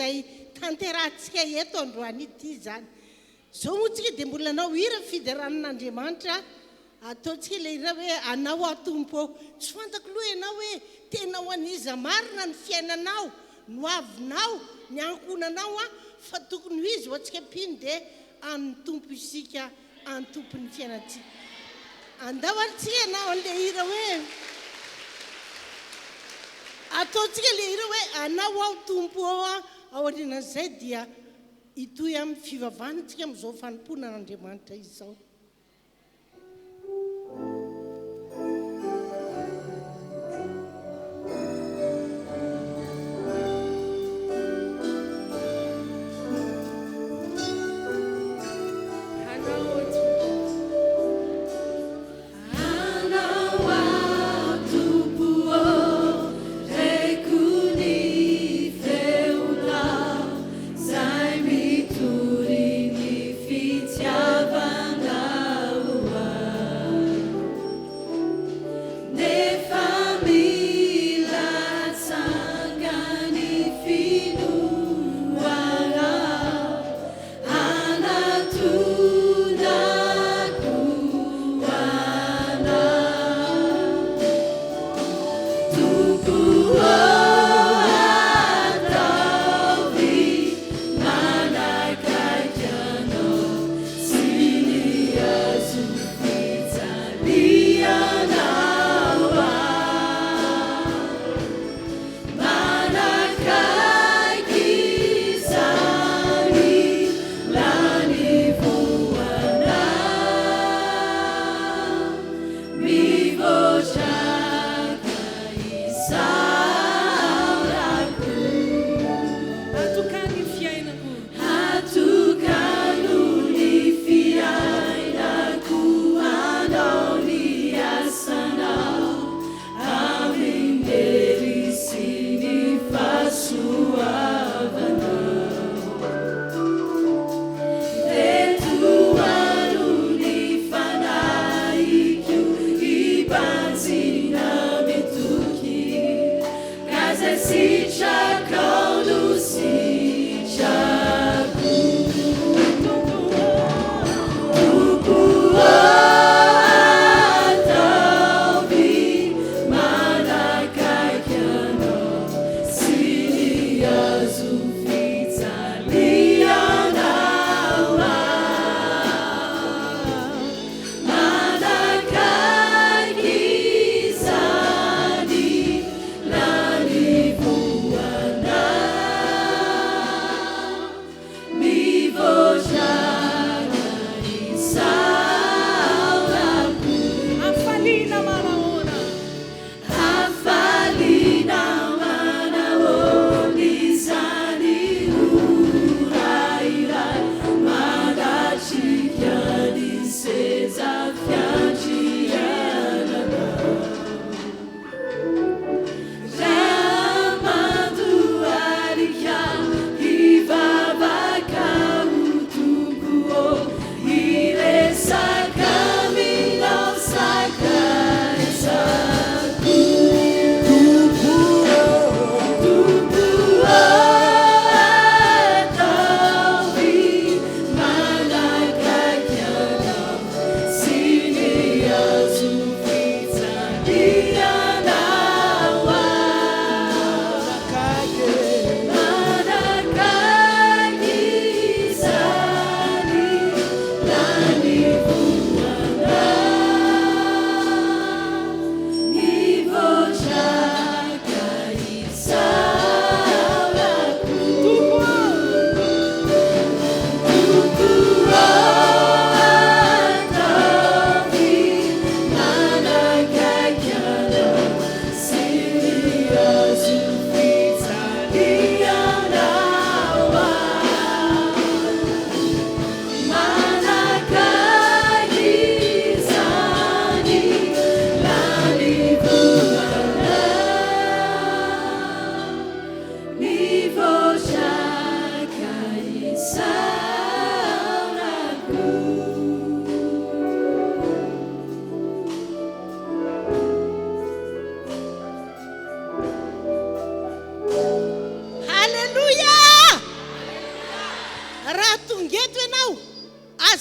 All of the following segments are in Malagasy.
izay tanterahantsika eto androany ity izany. Izao moa tsika dia mbola nanao hira fiderana an'Andriamanitra, ataontsika ilay hira hoe Anao aho Tompo ô. Tsy fantako aloha ianao hoe tena ho an'iza marina ny fiainanao, ny hoavinao, ny ankohonanao an, fa tokony ho izy ho antsika mpino dia an'ny Tompo isika, an'ny Tompon'ny fiainantsika. Andao ary tsika hanao an'ilay hira hoe ataontsika ilay hira hoe Anao aho Tompo ô an, aorianan'izay dia Hitohy amin'ny fivavahana isika amin'izao fanompoana an'Andriamanitra izao. Anao aho Tompo ô, reko ny feonao, zay mitory ny fitiavanao.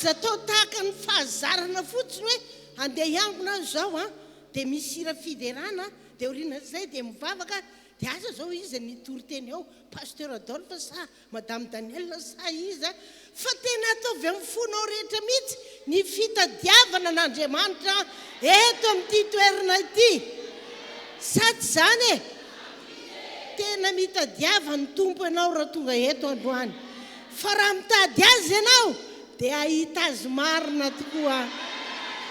Aza atao tahaka ny fahazarana fotsiny hoe andeha hiangona aho izao an, dia misy hira fiderana, dia aorianan'izay dia mivavaka, dia asa izao iza ny hitory teny ao, Pasteur Adolphe sa Madame Daniel sa iza, fa tena ataovy amin'ny fonao rehetra mihitsy ny fitadiavana an'Andriamanitra eto amin'ity toerana ity. Sa tsy izany e? Tena mitadiava ny Tompo ianao raha tonga eto androany. Fa raha mitady Azy ianao dia hahita Azy marina tokoa.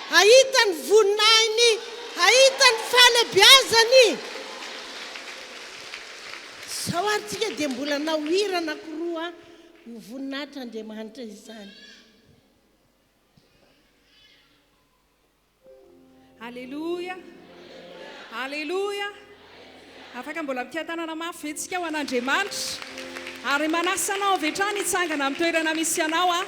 Hahita ny voninahiny, hahita ny fahalebiazany. Izao ary tsika dia mbola hanao hira anankiroa ho voninahitr'Andriamanitra izany. Aleloia! Aleloia! Afaka mbola mikiatanana mafy ve tsika ho an'Andriamanitra? Ary manasa anao avy hatrany hitsangana amin'ny toerana misy anao aho.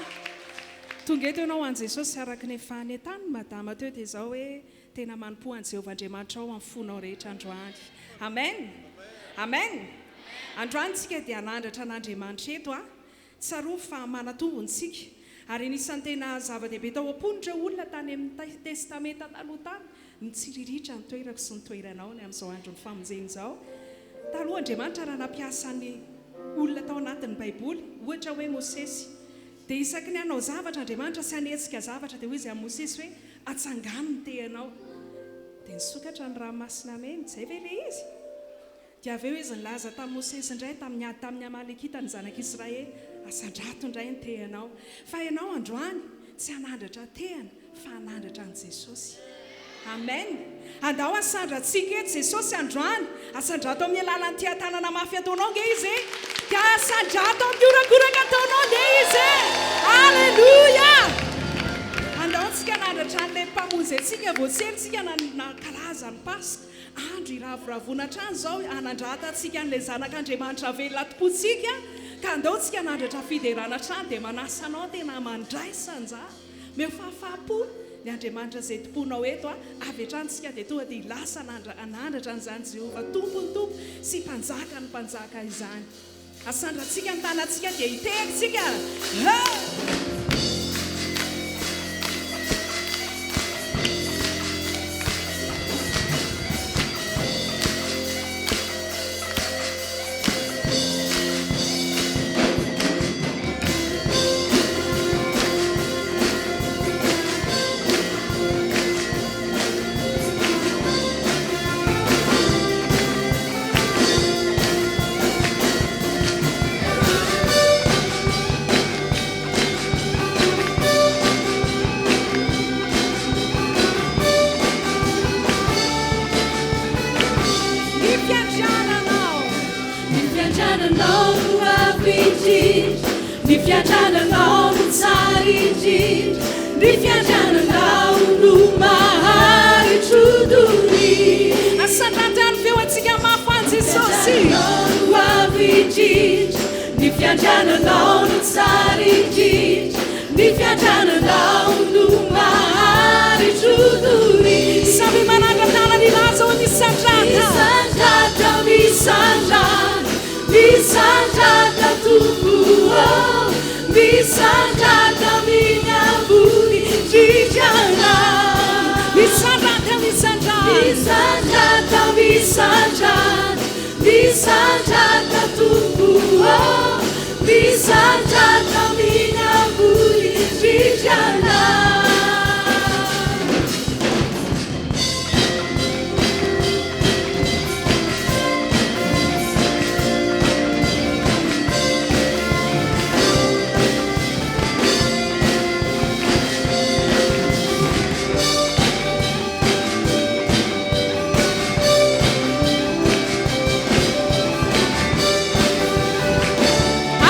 Tonga eto ianao ho an'i Jesosy araka ny efa nentanin'i Madama teo dia izao hoe tena manompoa an'i Jehovah Andriamanitrao amin'ny fonao rehetra androany. Amen! Amen! Androany tsika dia hanandratra an'Andriamanitra eto an. Tsarovy fa manan-tombony isika, ary anisan'ny tena zava-dehibe tao am-pon'ireo olona tany amin'ny Testamenta Taloha tany, mitsiriritra ny toerako sy ny toeranao ny amin'izao andron'ny famonjena izao. Taloha Andriamanitra raha nampiasa ny olona tao anatin'ny Baiboly, ohatra hoe Mosesy, dia isaky ny hanao zavatra Andriamanitra sy hanetsika zavatra dia hoy Izy amin'i Mosesy hoe, Atsangano ny tehinao. Dia nisokatra ny Ranomasina Mena. Izay ve ilay izy? Dia avy eo izy nilaza tamin'i Mosesy indray tamin'ny ady tamin'ny Amalekita ny zanak'Israely, Asandrato indray ny tehinao. Fa ianao androany tsy hanandratra tehina fa hanandratra an'i Jesosy. Amen! Andao hasandratsika eto Jesosy androany. Asandrato amin'ny alalan'ity hatanana mafy ataonao nge Izy e! Dia asandrato amin'ny horakoraka ataonao nge Izy e! Aleloia! Andao tsika hanandratra an'ilay Mpamonjy antsika vao tsy ela tsika nankalaza ny Paska. Andro iravoravoana hatrany izao hanandratantsika an'ilay Zanak'Andriamanitra velona tompontsika, ka andao tsika hanandratra fiderana hatrany, dia manasa anao tena mandraisa anjara, omeo fahafaham-po ny Andriamanitra izay tomponao eto a, avy hatrany tsika dia tonga dia lasa hanandratra an'izany Jehovah Tompon'ny tompo sy Mpanjakan'ny mpanjaka izany. Asandratsika ny tanantsika dia hitehaka isika. He! Ny fiandriananao. Ny fiandriananao no avo indrindra, ny fiandriananao no tsara indrindra, ny fiandriananao no maharitro doria. Asandratra ny feo antsika mafy ho an'i Jesosy. Ny fiandriananao no avo indrindra, ny fiandriananao no tsara indrindra, ny fiandriananao no maharitro doria. Samy manangan-tanana hilaza hoe misandrata. Misandrata, misandrata, misandrata Tompo ô, misandrata amin'ny ambony indrindra. Misandrata, misandrata. Misandrata, misandrata, misandrata Tompo ô, misandrata amin'ny ambony indrindra.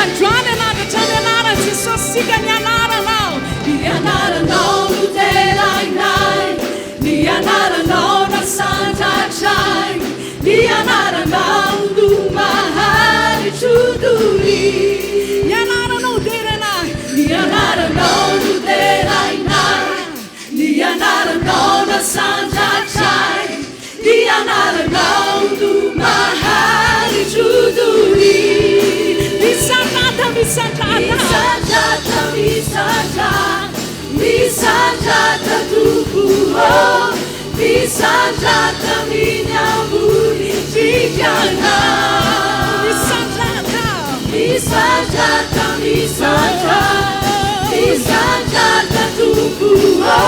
Androany hanandratra ny anaran'i Jesosy isika, ny anaranao. Ny anaranao no derainay, ny anaranao nasandratray, ny anaranao no maharitro doria. Ny anaranao derainay. Ny anaranao no derainay, ny anaranao nasandratray, ny anaranao no maharitro doria. Misandrata, misandrata. Misandrata, misandrata. Misandrata Tompo ô, misandrata miny ambony indrindra. Misandrata. Misandrata, misandrata, misandrata Tompo ô,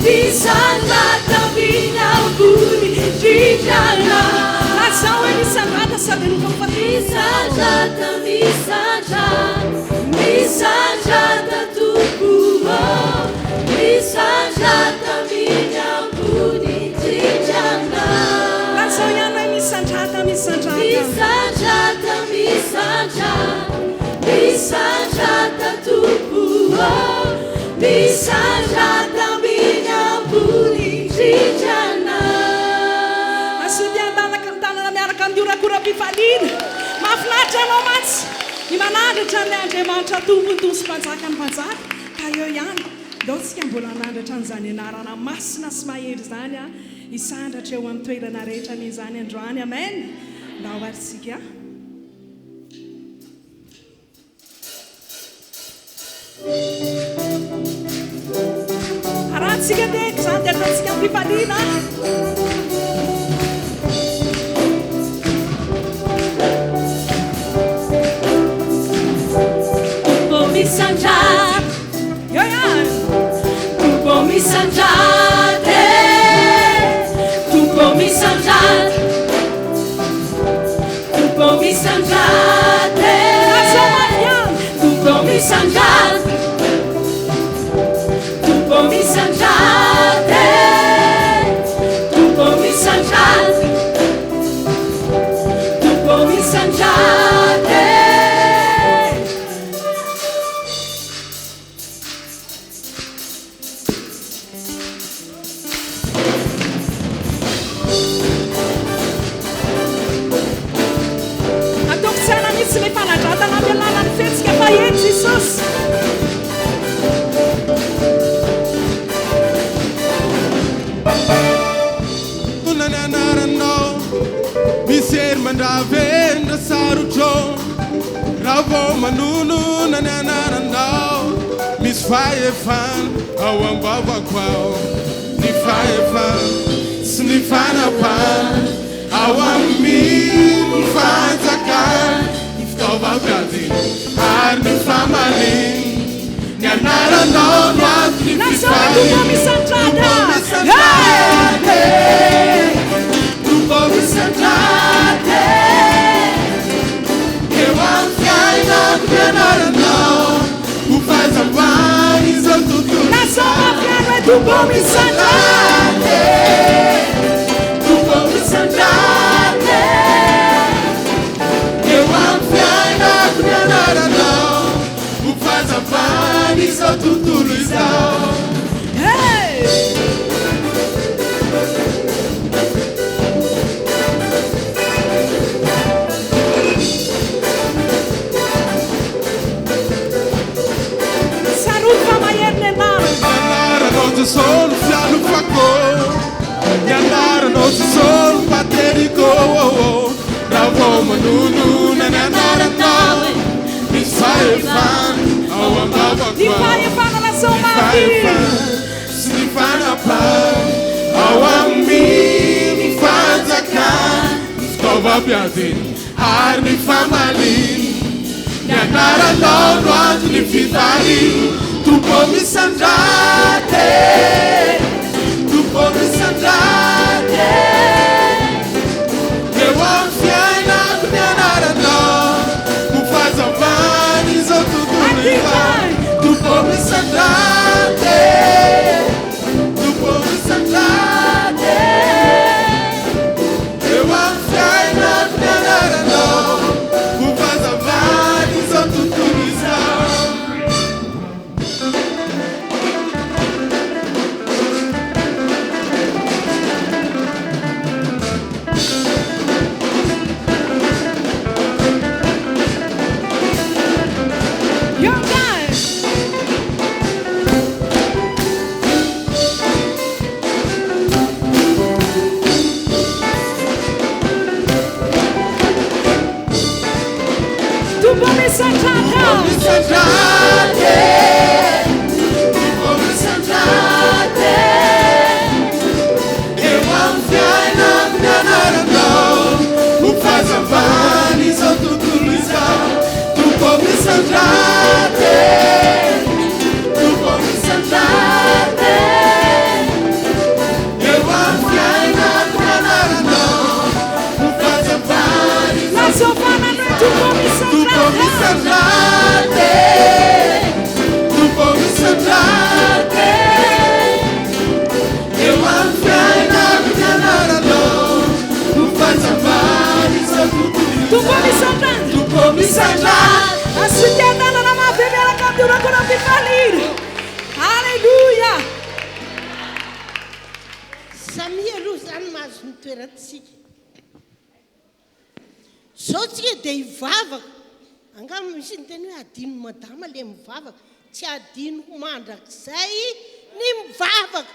misandrata miny ambony indrindra. Lazao hoe misandrata sady anoka Misandrata, misandrata, misandrata Tompo ô, misandrata miny ambony indrindra. Lazao ihany hoe misandrata, misandrata. Misandrata, misandrata, misandrata Tompo ô, misandrata miny ambony indrindra. Asio tanana miaraka amin'ny horakoram-pifaliana. Mahafinaritra anao mantsy ny manandratra an'ilay Andriamanitra Tompony Tompo sy Mpanjakan'ny mpanjaka. Ka eo ihany, ndao tsika mbola hanandratra an'izany anarana masina sy mahery izany a, hisandratra eo amin'ny toerana rehetra anie izany androany. Amen. Ndao ary tsika. Arahantsika tehaka izany dia ataontsika am-pifaliana. Tompo misandrata, Eo ihany. Tompo misandrata, Tompo misandrata, Tompo misandrata, Lazao mafy ihany. Tompo misandrata, Tompo misandrata, Tompo misandrata, Tompo misandrata. Ataoko tsara mihitsy ilay fanandratana amin'ny alalan'ny fihetsika fa eny Jesosy. Nona ny anaranao, misy hery mandravendra sarotro. Raha vao manonona ny anaranao, misy fahefana ao am-bavako ao. Ny fahefana sy ny fanapahana ao amin'ny fanjakana, ny fitaovam-piadiana ary ny famaliana. Ny anaranao no antony Lazao hoe Tompo misandrata. Tompo misandrata, Tompo misandrata, eo amin'ny fiainako ny anaranao, ho fahazavana izao tontolo Lazao mafy ihany hoe Tompo misandrata. Tompo misandrata, eo amin'ny fiainako ny anaranao, ho fahazavana izao tontolo izao. Hey! Tsarovy fa mahery ny anarana. Ny anaranao Jesosy no fialofako, ny anaranao Jesosy no pateriko. Raha vao manonona ny anaranao, misy fahefana ao am-bavako Ny ao. fahefana lazao Ny mafy. fahefana sy ny fanapahana ao amin'ny fanjakana, ny fitaovam-piadiana ary ny famaliana. Ny anaranao no antony fifaliana. Tompo misandrata, Tompo misandrata, eo amin'ny fiainako ny anaranao, ho fahazavana izao tontolo izao. Tompo misandrata, Tompo misandrata, eo amin'ny fiainako ny anaranao, ho fahazavana izao tontolo izao. Samia aloha izany mahazo ny toerantsika. Zao tsika dia hivavaka. Angamba misy niteny hoe adino madama le mivavaka. Tsy adinoko mandrakizay ny mivavaka.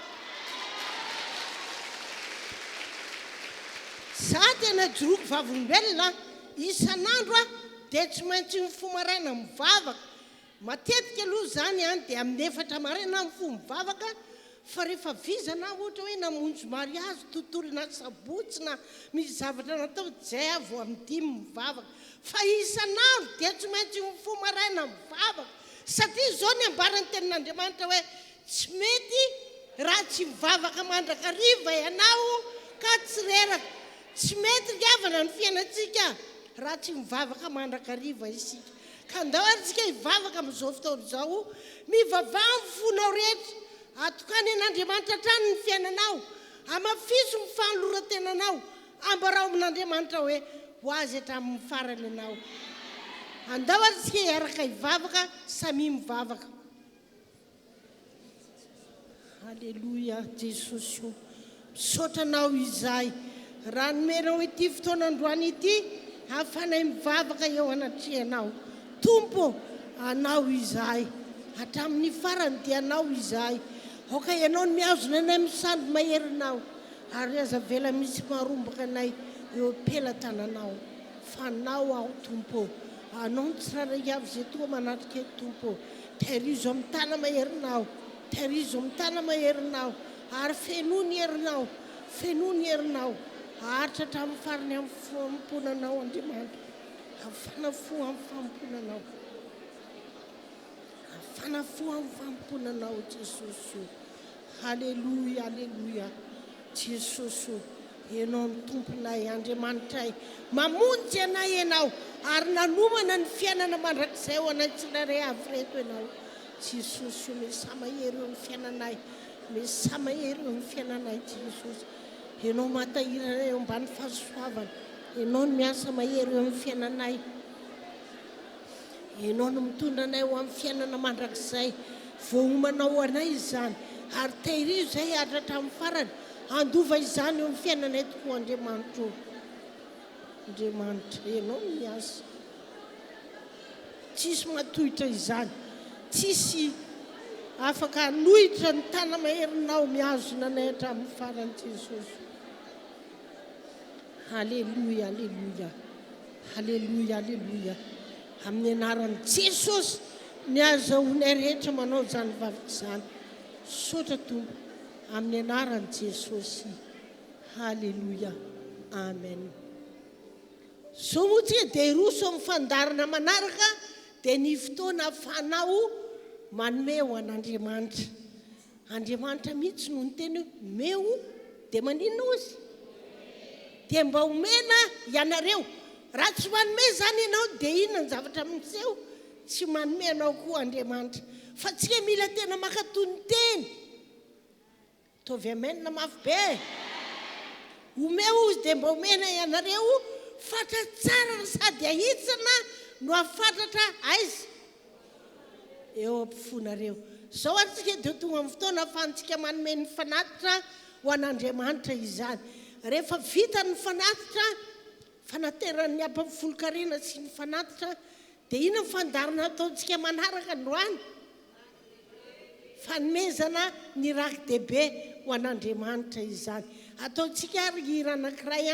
Za tena joroako vavolombelona isan'andro aho dia tsy maintsy mifoha maraina mivavaka. Matetika aloha izany an dia amin'ny efatra maraina aho mifoha mivavaka fa rehefa vizana aho ohatra hoe namonjy mariazy tontolona asabotsy na misy zavatra natao izay aho vao amin'ny dimy mivavaka fa isan'andro dia tsy maintsy mifoha maraina mivavaka satria izao ny ambaran'ny tenin'Andriamanitra hoe tsy mety raha tsy mivavaka mandrakariva ianao ka tsy reraka. Tsy mety ry havana ny fiainantsika raha tsy mivavaka mandrakariva isika. Ka ndao ary tsika hivavaka amin'izao fotoana izao. Mivavaha amin'ny fonao rehetra. Atokany an'Andriamanitra hatrany ny fiainanao. Hamafiso ny fanoloran-tenanao. Ambarao amin'Andriamanitra hoe ho Azy hatramin'ny farany ianao. Andao ary tsika hiaraka hivavaka, samia mivavaka. Aleloia Jesosy o! Misaotra Anao izahay raha nomenao ity fotoana androany ity hahafanay mivavaka eo anatrehanao. Tompo o, Anao izahay. Hatramin'ny farany dia Anao izahay. Aoka Ianao no mihazona anay amin'ny sandry maherinao ary aza avela misy maharombaka anay eo am-pelatananao. Fa Anao aho Tompo o. Anao ny tsirairay avy izay tonga manatrika eto Tompo o. Tehirizo amin'ny tana-maherinao, tehirizo amin'ny tana-maherinao, ary fenoy ny herinao, fenoy ny herinao, haharitra hatramin'ny farany amin'ny fanompoana Anao, Andriamanitra, hafana fo amin'ny fanompoana Anao, hafana fo amin'ny fanompoana Anao, Jesosy o. Haleloia, aleloia. Jesosy o, Ianao no Tomponay, Andriamanitray. Mamonjy anay Ianao, ary nanomana ny fiainana mandrakizay ho anay tsirairay avy ireto Ianao. Jesosy o, Mesia mahery eo amin'ny fiainanay. Mesia mahery eo amin'ny fiainanay, Jesosy. Ianao mahatahiry anay eo ambany fahasoavana. Ianao no miasa mahery eo amin'ny fiainanay. Ianao no mitondra anay ho amin'ny fiainana mandrakizay. Voaomana ho anay izany, ary tehirizo izay haharitra hatramin'ny farany. Handova izany eo amin'ny fiainanay tokoa, Andriamanitra ô. Andriamanitra, Ianao no miasa. Tsisy mahatohitra izany. Tsisy afaka hanohitra ny tana-maherinao mihazona anay hatramin'ny farany, Jesosy. Aleloia, aleloia. Aleloia, aleloia. Amin'ny anaran'i Jesosy ny azahoanay rehetra manao izany vavaka izany. Misaotra Tompo. Amin'ny anaran'i Jesosy. Aleloia. Amen. Zao moa tsika dia hiroso amin'ny fandaharana manaraka dia ny fotoana ahafahanao manome ho an'Andriamanitra. Andriamanitra mihitsy no niteny hoe omeo dia maninona ozy? Dia mba omena ianareo. Raha tsy manome izany ianao dia inona ny zavatra miseho? Tsy manome anao koa Andriamanitra. Fa tsika mila tena mankatò ny teny. Ataovy amen mafy be e! Omeo ozy dia mba omena ianareo, fatra tsara sady ahitsina no afatratra aiza? Eo ampofoanareo. Izao ary tsika dia tonga amin'ny fotoana ahafahantsika manome ny fanatitra ho an'Andriamanitra izany. Rehefa vita ny fanatitra, fanateran'ny ampahafolon-karena sy ny fanatitra, dia inona ny fandaharana ataontsika manaraka androany? Fanomezana ny raki-dehibe ho an'Andriamanitra izany. Ataontsika ary hira anankiray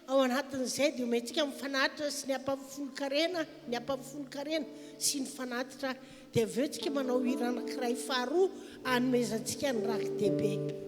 ao anatin'izay dia omentsika ny fanatitra sy ny ampahafolon-karena, ny ampahafolon-karena sy ny fanatitra. Dia avy eo tsika manao hira anankiray faharoa anomezantsika ny raki-dehibe.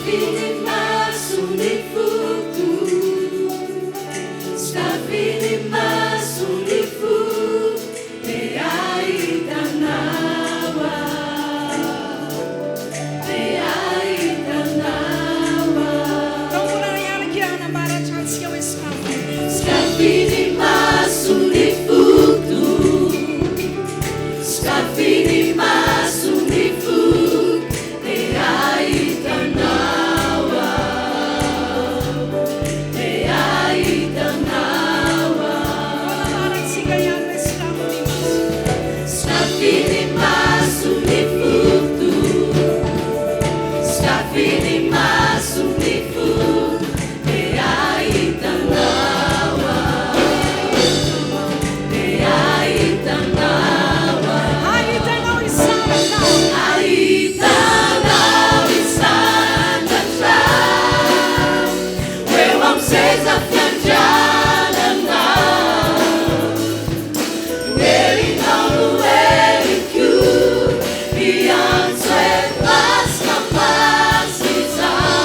Sokafy ny mason'ny foko, sokafy ny mason'ny foko, dia hahita Anao aho, dia hahita Anao aho. Tao mbola hiaraka hanambara hatrany tsika hoe sokafy. Sokafy ny mason'ny foko, sokafy ny mason'ny foko, dia hahita Anao aho, dia hahita Anao aho. Mbola ambarantsika ihany hoe sokafy ny maso. Sokafy ny mason'ny foko, sokafy ny mason'ny foko, dia hahita Anao aho, dia hahita Anao aho. Hahita Anao hisandratra. Hahita Anao hisandratra, eo amin'ny seza fiandriananao. Herinao no heriko, hiantso hoe masina, masina izaho.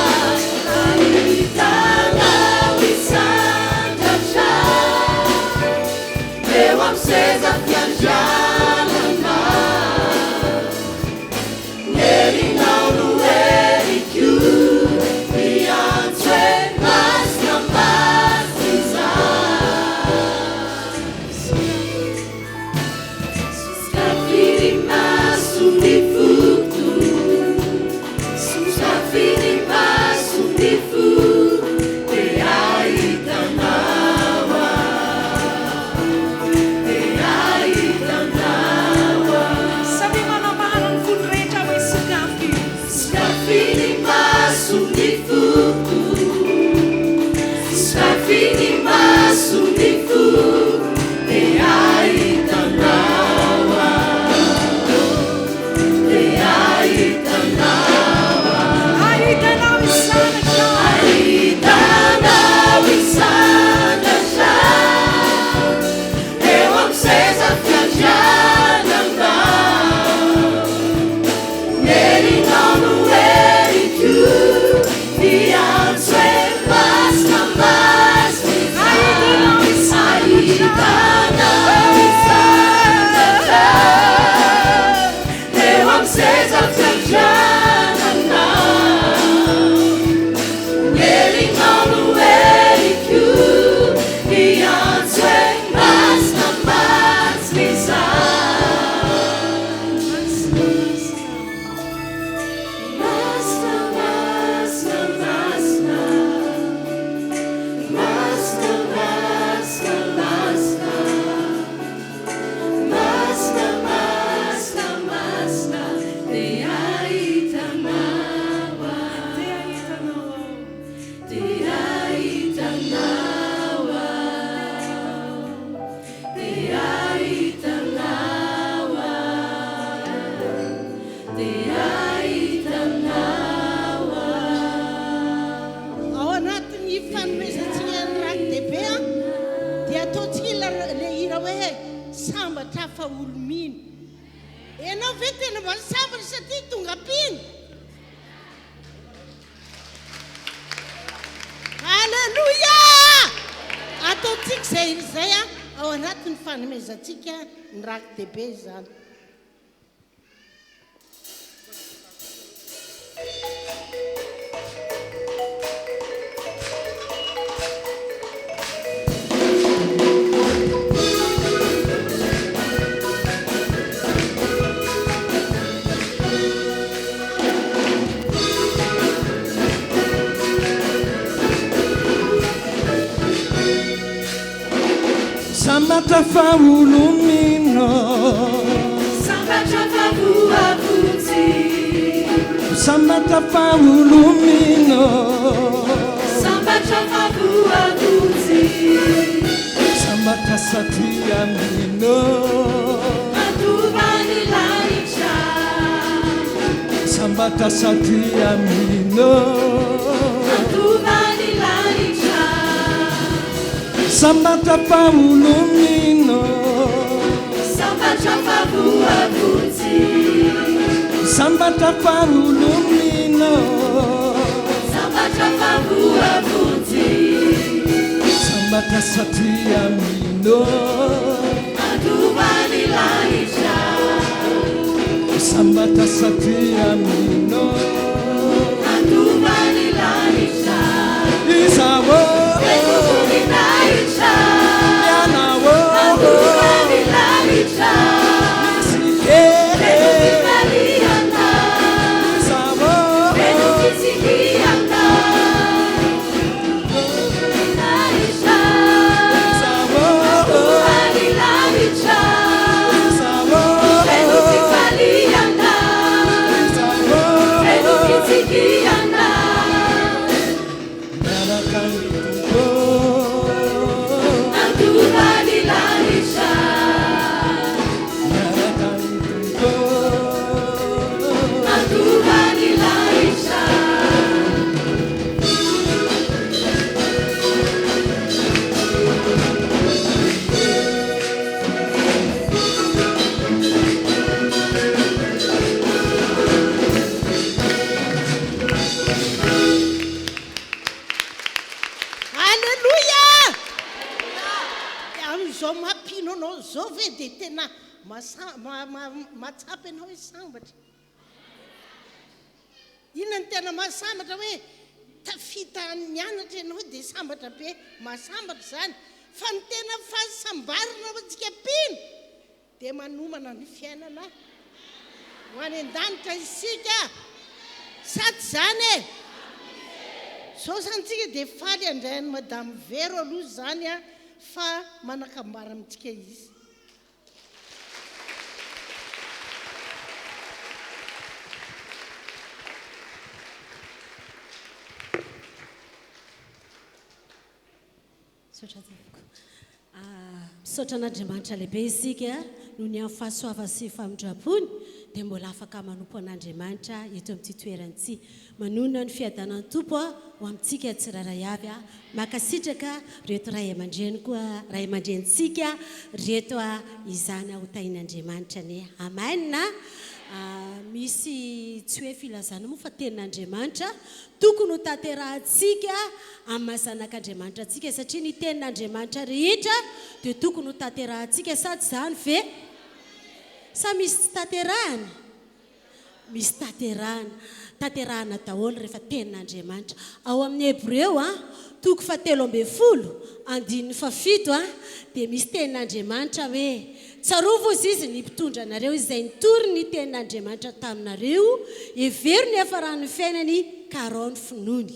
Hahita Anao hisandratra, eo amin'ny seza fiandriananao. Herinao no heriko, hiantso hoe masina, masina izaho. Sokafy ny mason'ny foko, sokafy ny mason'ny foko, dia hahita Anao aho, dia hahita Anao aho. Samia manambara ny fony rehetra hoe sokafy. Sokafy ny mason'ny foko, sokafy ny mason'ny foko, dia hahita Anao aho, dia hahita Anao aho. Hahita Anao hisandratra. Hahita Anao hisandratra, eo amin'ny seza fiandriananao. Herinao no heriko, hiantso hoe masina, masina izaho. Hahita Anao hisandratra, eo amin'ny seza fiandriananao. Herinao no heriko, hiantso hoe masina, masina izaho. Masina, masina. Masina, masina, masina. Masina, masina, masina. Masina, masina, masina. Dia hahita Anao aho. Dia hahita Anao aho. Dia hahita Anao aho. Dia hahita Anao aho. Dia hahita Anao aho. Ao anatin'ny fanomezantsika ny raki-dehibe a, dia ataontsika le hira hoe sambatra fa olo-mino. Ianao ve tena mba sambatra satria tonga mpino? Alléluia! Ataontsika izay hira izay a, ao anatin'ny fanomezantsika ny raki-dehibe izany. Sambatra fa olo-mino. Sambatra fa voavonjy. Sambatra fa olo-mino. Sambatra fa voavonjy. Sambatra satria mino. Mandova ny lanitra. Sambatra satria mino. Mandova ny lanitra. Sambatra fa olo-mino. Sambatra fa voavonjy. Sambatra fa olo-mino. Sambatra fa voavonjy. Sambatra satria mino. Handova ny lanitra. Sambatra satria mino. Handova ny lanitra. Izaho. Feno voninahitra. Ianao. Handova ny lanitra. Feno fifaliana. Izaho. Feno fitsikiana. Voninahitra. Izaho. Handova ny lanitra. Izaho. Feno fifaliana. Izaho. Feno fitsikiana. Miaraka amin'ny Tompo. Handova ny lanitra. Miaraka amin'ny Tompo. Handova ny lanitra. Alleloia! Amin'izao mampino anao zao ve dia tena masa- ma- ma- mahatsapa ianao hoe sambatra? Inona ny tena mahasambatra hoe tafita nianatra ianao dia sambatra be, mahasambatra izany. Fa ny tena fahasambarana ho antsika mpino dia manomana ny fiainana ho any an-danitra isika. Sa tsy izany e? Zao izany tsika dia faly handray an'i Madame Vero aloha izany a, fa manakambara amintsika izy. Misaotra tompoko. Misaotra an'Andriamanitra lehibe isika noho ny amin'ny fahasoavany sy famindrampony dia mbola afaka manompo an'Andriamanitra eto amin'ity toerana ity. Manonona ny fiadanan'ny Tompo ho amintsika tsirairay avy. Mankasitraka reto ray aman-dreniko, ray aman-drenintsika reto izany ho tahin'Andriamanitra anie. Amen. Misy tsy hoe filazana moa fa tenin'Andriamanitra tokony ho tanterahantsika amin'ny maha zanak'Andriamanitra antsika satria ny tenin'Andriamanitra rehetra dia tokony ho tanterahantsika sa tsy izany ve? Sa misy tsy tanterahana? Misy tanterahana. Tanterahana daholo rehefa tenin'Andriamanitra. Ao amin'ny Hebreo a, toko fahatelo ambin'ny folo, andininy fahafito a, dia misy tenin'Andriamanitra hoe, Tsarovy hozy izy ny mpitondra anareo izay nitory ny tenin'Andriamanitra taminareo, hevero ny hafaran'ny fiainany ka arao ny finoany.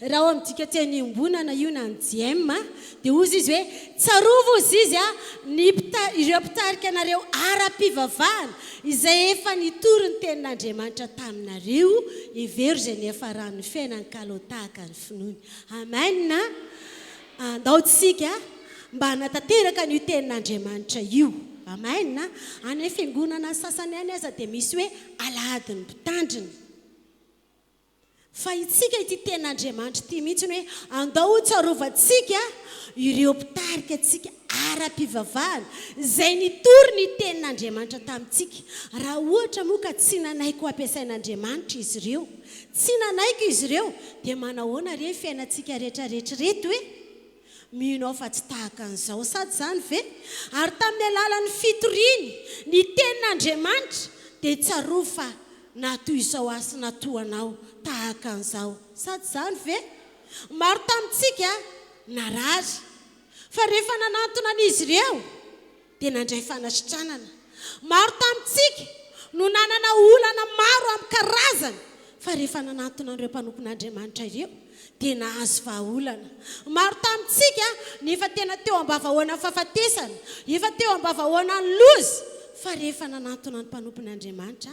Raha ao amin'ny dikanteny iombonana io na ny JM dia hozy izy hoe, Tsarovy hozy izy a, ny mpita, ireo mpitarika anareo ara-pivavahana izay efa nitory ny tenin'Andriamanitra taminareo, hevero izay niafaran'ny fiainany ka alao tahaka ny finoany. Amen a! Andao tsika mba hanatanteraka an'io tenin'Andriamanitra io. Amen a! Any amin'ny fiangonana sasany any aza dia misy hoe alahadin'ny mpitandrina. Fa itsika ity tenin'Andriamanitra ity mihitsy ny hoe andao ho tsarovantsika ireo mpitarika antsika ara-pivavahana izay nitory ny tenin'Andriamanitra tamintsika. Raha ohatra moa ka tsy nanaiky ho ampiasain'Andriamanitra izy ireo, tsy nanaiky izy ireo, dia manahoana re ny fiainantsika rehetrarehetra ireto e? Mino aho fa tsy tahaka an'izao sady izany ve? Ary tamin'ny alalan'ny fitoriany ny tenin'Andriamanitra dia tsarovy fa na toy izao ahy sy na toa anao tahaka an'izao sady izany ve? Maro tamintsika narary fa rehefa nanantona an'izy ireo dia nandray fanasitranana. Maro tamintsika no nanana olana maro amin'ny karazany, fa rehefa nanantona an'ireo mpanompon'Andriamanitra ireo, dia nahazo vahaolana. Maro tamintsika no efa tena teo am-bavahoanan'ny fahafatesana, efa teo am-bavahoanan'ny loza, fa rehefa nanantona ny mpanompon'Andriamanitra,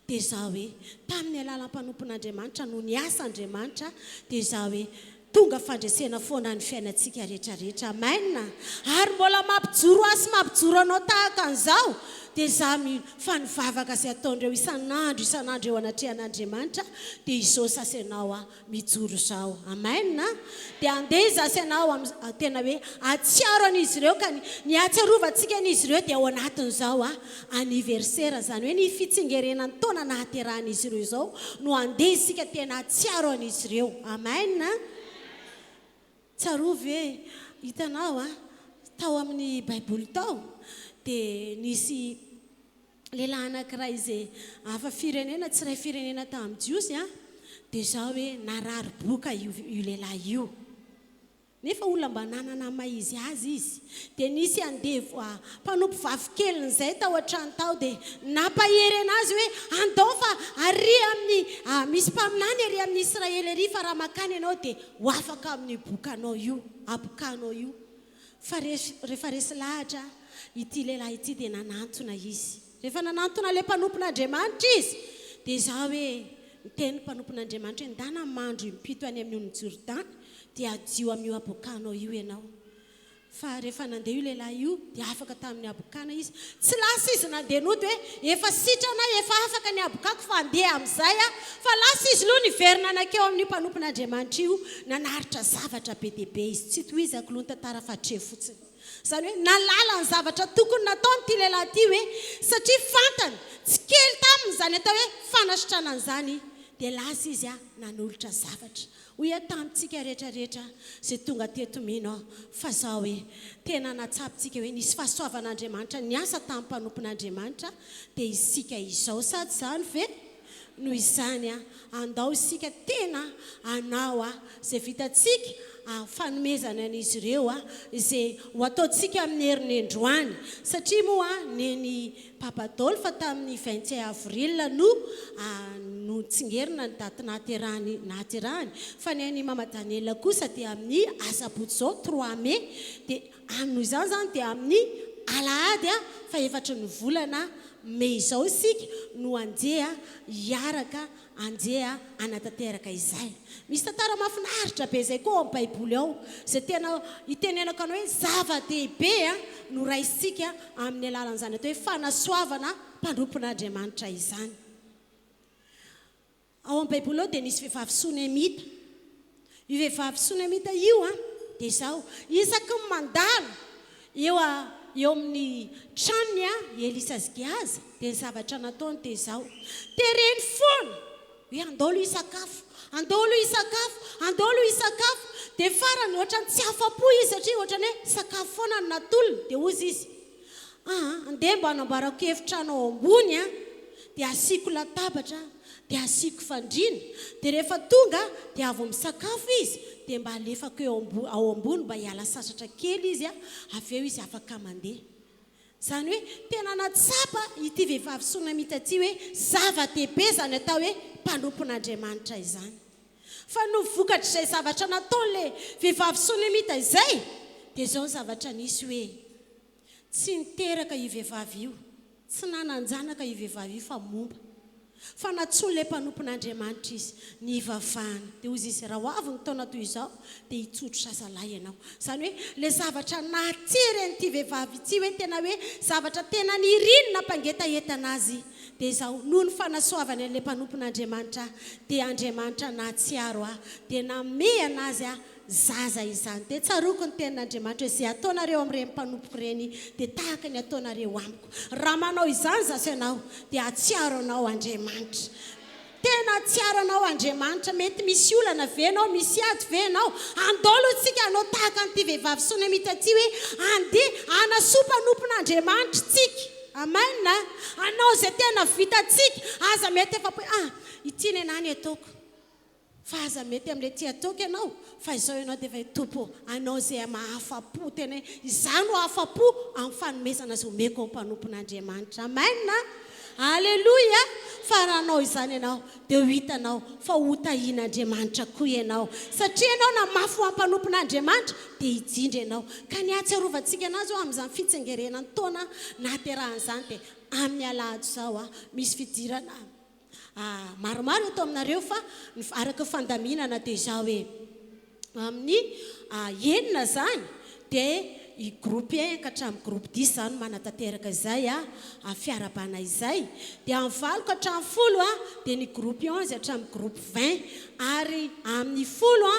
dia izao hoe, tamin'ny alalan'ny mpanompon'Andriamanitra no niasa Andriamanitra, dia izao hoe, tonga fandresena foana ny fiainantsika rehetra rehetra. Amen! Ary mbola mampijoro ahy sy mampijoro anao tahaka an'izao dia izaho mino fa ny vavaka izay ataon'ireo isan'andro isan'andro eo anatrehan'Andriamanitra dia izao sasy ianao aho mijoro izao. Amen! Dia andeha izaho sy ianao amin'ny tena hoe hahatsiaro an'izy ireo ka ny ny hahatsiarovantsika an'izy ireo dia ao anatin'izao anniversaire izany hoe ny fitsingerenan'ny taona nahaterahan'izy ireo izao no andeha isika tena hahatsiaro an'izy ireo. Amen! Tsarovy hoe hitanao tao amin'ny baiboly tao dia nisy lehilahy anankiray izay hafa firenena, tsy iray firenena tamin'ny Jiosy, dia izao hoe narary boka io io lehilahy io. Nefa olona mba nanana ny maha izy azy izy. Dia nisy andevo mpanompo vavy keliny izay tao an-trano tao dia nampahery anazy hoe andao fa ary amin'ny misy mpaminany ary amin'ny Israely ary fa raha mankany ianao dia ho afaka amin'io bokanao io, habokanao io. Fa rehefa resy lahatra ity lehilahy ity dia nanantona izy. Rehefa nanantona ilay mpanompon'Andriamanitra izy, dia izaho hoe, niteny ny mpanompon'Andriamanitra hoe, ndana mandro impito any amin'ny onin'i Jordany, dia hadio amin'io habokanao io ianao. Fa rehefa nandeha io lehilahy io, dia afaka tamin'ny habokana izy. Tsy lasa izy nandeha nody hoe, efa sitrana aho, efa afaka ny habokako fa handeha amin'izay aho. Fa lasa izy aloha niverina nankeo amin'io mpanompon'Andriamanitra io, nanaritra zavatra be dia be izy. Tsy tohizako aloha ny tantara fa hatreo fotsiny. Izany hoe nahalala ny zavatra tokony nataony ity lehilahy ity hoe satria fantany, tsy kely taminy izany atao hoe fanasitranana izany, dia lasa izy nanolotra zavatra. Hoy aho tamintsika rehetra rehetra izay tonga teto mino aho fa zao hoe tena natsapitsika hoe nisy fahasoavan'Andriamanitra niasa tamin'ny mpanompon'Andriamanitra dia isika izao sa tsy izany ve? Noho izany andao isika tena hanao izay vitantsika fanomezana an'izy ireo izay ho ataontsika amin'ny herinendroany satria moa neny Papa Adolphe tamin'ny 21 avril no notsingerina ny daty nahaterahany nahaterahany fa ny an'i Mama Daniela kosa dia amin'ny asabotsy izao trois mai dia noho izany izany dia amin'ny alahady fahefatry ny volana mey izao isika no andeha hiaraka Andeha hanatanteraka izay. Misy tantara mahafinaritra be izay koa ao amin'ny Baiboly ao, izay tena itenenako anao hoe zava-dehibe no raisintsika amin'ny alalan'izany atao hoe fanasoavana mpanompon'Andriamanitra izany. Ao amin'ny Baiboly ao dia nisy vehivavy Sonemita. Io vehivavy Sonamita io dia izao, isaky ny mandalo eo eo amin'ny tranony i Elisa sy Gehaza, dia ny zavatra nataony dia izao, tereny foana hoe andao aloha hisakafo, andao aloha hisakafo, andao aloha hisakafo, dia farany ohatran'ny tsy afa-po izy satria ohatran'ny hoe sakafo foana no natolony, dia hozy izy, Aa, andeha mba hanamboarako efitrano ao ambony an, dia asiako latabatra, dia asiako fandriana, dia rehefa tonga dia avy misakafo izy dia mba alefako eo ambony ao ambony mba hiala sasatra kely izy avy eo izy afaka mandeha. Izany hoe tena nahatsapa ity vehivavy Sonamita ity hoe zava-dehibe izany atao hoe mpanompon'Andriamanitra izany. Fa noho vokatr'izay zavatra nataon'ilay vehivavy Sonamita izay dia izao ny zavatra nisy hoe Tsy niteraka io vehivavy io, tsy nanan-janaka io vehivavy io fa momba. Fa nantsoin'ilay mpanompon'Andriamanitra izy, nivavahana. Dia hozy izy, raha ho avy ny taona toy izao, dia hitsotro zazalahy ianao. Izany hoe, ilay zavatra nahatery an'ity vehivavy ity hoe tena hoe zavatra tena niriny nampangetaheta azy, dia izao, noho ny fanasoavany an'ilay mpanompon'Andriamanitra, dia Andriamanitra nahatsiaro ahy, dia namehana azy aho, zaza izany. Dia tsaroako ny tenin'Andriamanitra hoe, Izay ataonareo amin'ireny mpanompoko ireny dia tahaka ny ataonareo amiko. Raha manao izany zasy ianao, dia hahatsiaro anao Andriamanitra. Tena hahatsiaro anao Andriamanitra. Mety misy olana ve ianao? Misy ady ve ianao? Andao aloha isika hanao tahaka an'ity vehivavy Sonamita ity hoe, Andeha hanasoa mpanompon'Andriamanitra isika. Amen. Hanao izay tena vitantsika. Aza mety efa-po hoe, Ah, ity nenaha ny ataoko. Fa aza mety amin'ilay tia toaka ianao fa izao ianao dia efa hoe Tompo ô, anao izay mahafa-po, tena hoe izaho no afa-po amin'ny fanomezana izay omeko ao mpanompon'Andriamanitra. Amen! Aleloia! Fa raha hanao izany ianao dia ho hitanao fa ho tahian'Andriamanitra koa ianao. Satria ianao namafy ho mpanompon'Andriamanitra dia hijindra ianao. Ka ny hahatsiarovantsika anazy eo amin'izany fitsingerenan'ny taona nahaterahany izany dia amin'ny alahady izao misy fidirana Ah, maromaro eto aminareo fa ny araka ny fandaminana dia izao hoe, Amin'ny enina izany dia i groupe un ka hatramin'ny groupe dix izany no manatanteraka izay fiarahabana izay. Dia amin'ny valo ka hatramin'ny folo dia ny groupe 11 hatramin'ny groupe 20 ary amin'ny folo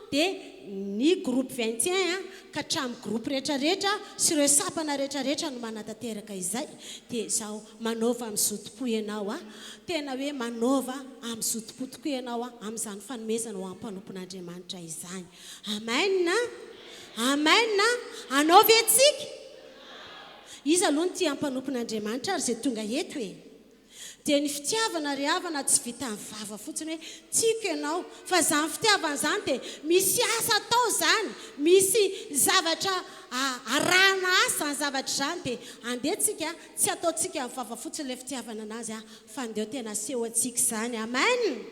dia ny groupe 21 ka hatramin'ny groupe rehetrarehetra sy ireo sampana rehetrarehetra no manatanteraka izay. Dia izao Manaova amin'ny zotom-po ianao a! Tena hoe manaova amin'ny zotom-po tokoa ianao a, amin'izany fanomezana ho an'ny mpanompon'Andriamanitra izany. Amen a! Amen a! Anao ve tsika? Iza aloha no tia mpanompon'Andriamanitra ary izay tonga eto e? Dia ny fitiavana ry havana tsy vitan'ny vava fotsiny hoe tiako ianao, fa izany fitiavana izany dia misy asa atao izany, misy zavatra arahana asa izany zavatra izany dia andeha tsika Tsy ataontsika amin'ny vava fotsiny ilay fitiavana anazy a, fa andeo tena asehoantsika izany. Amen!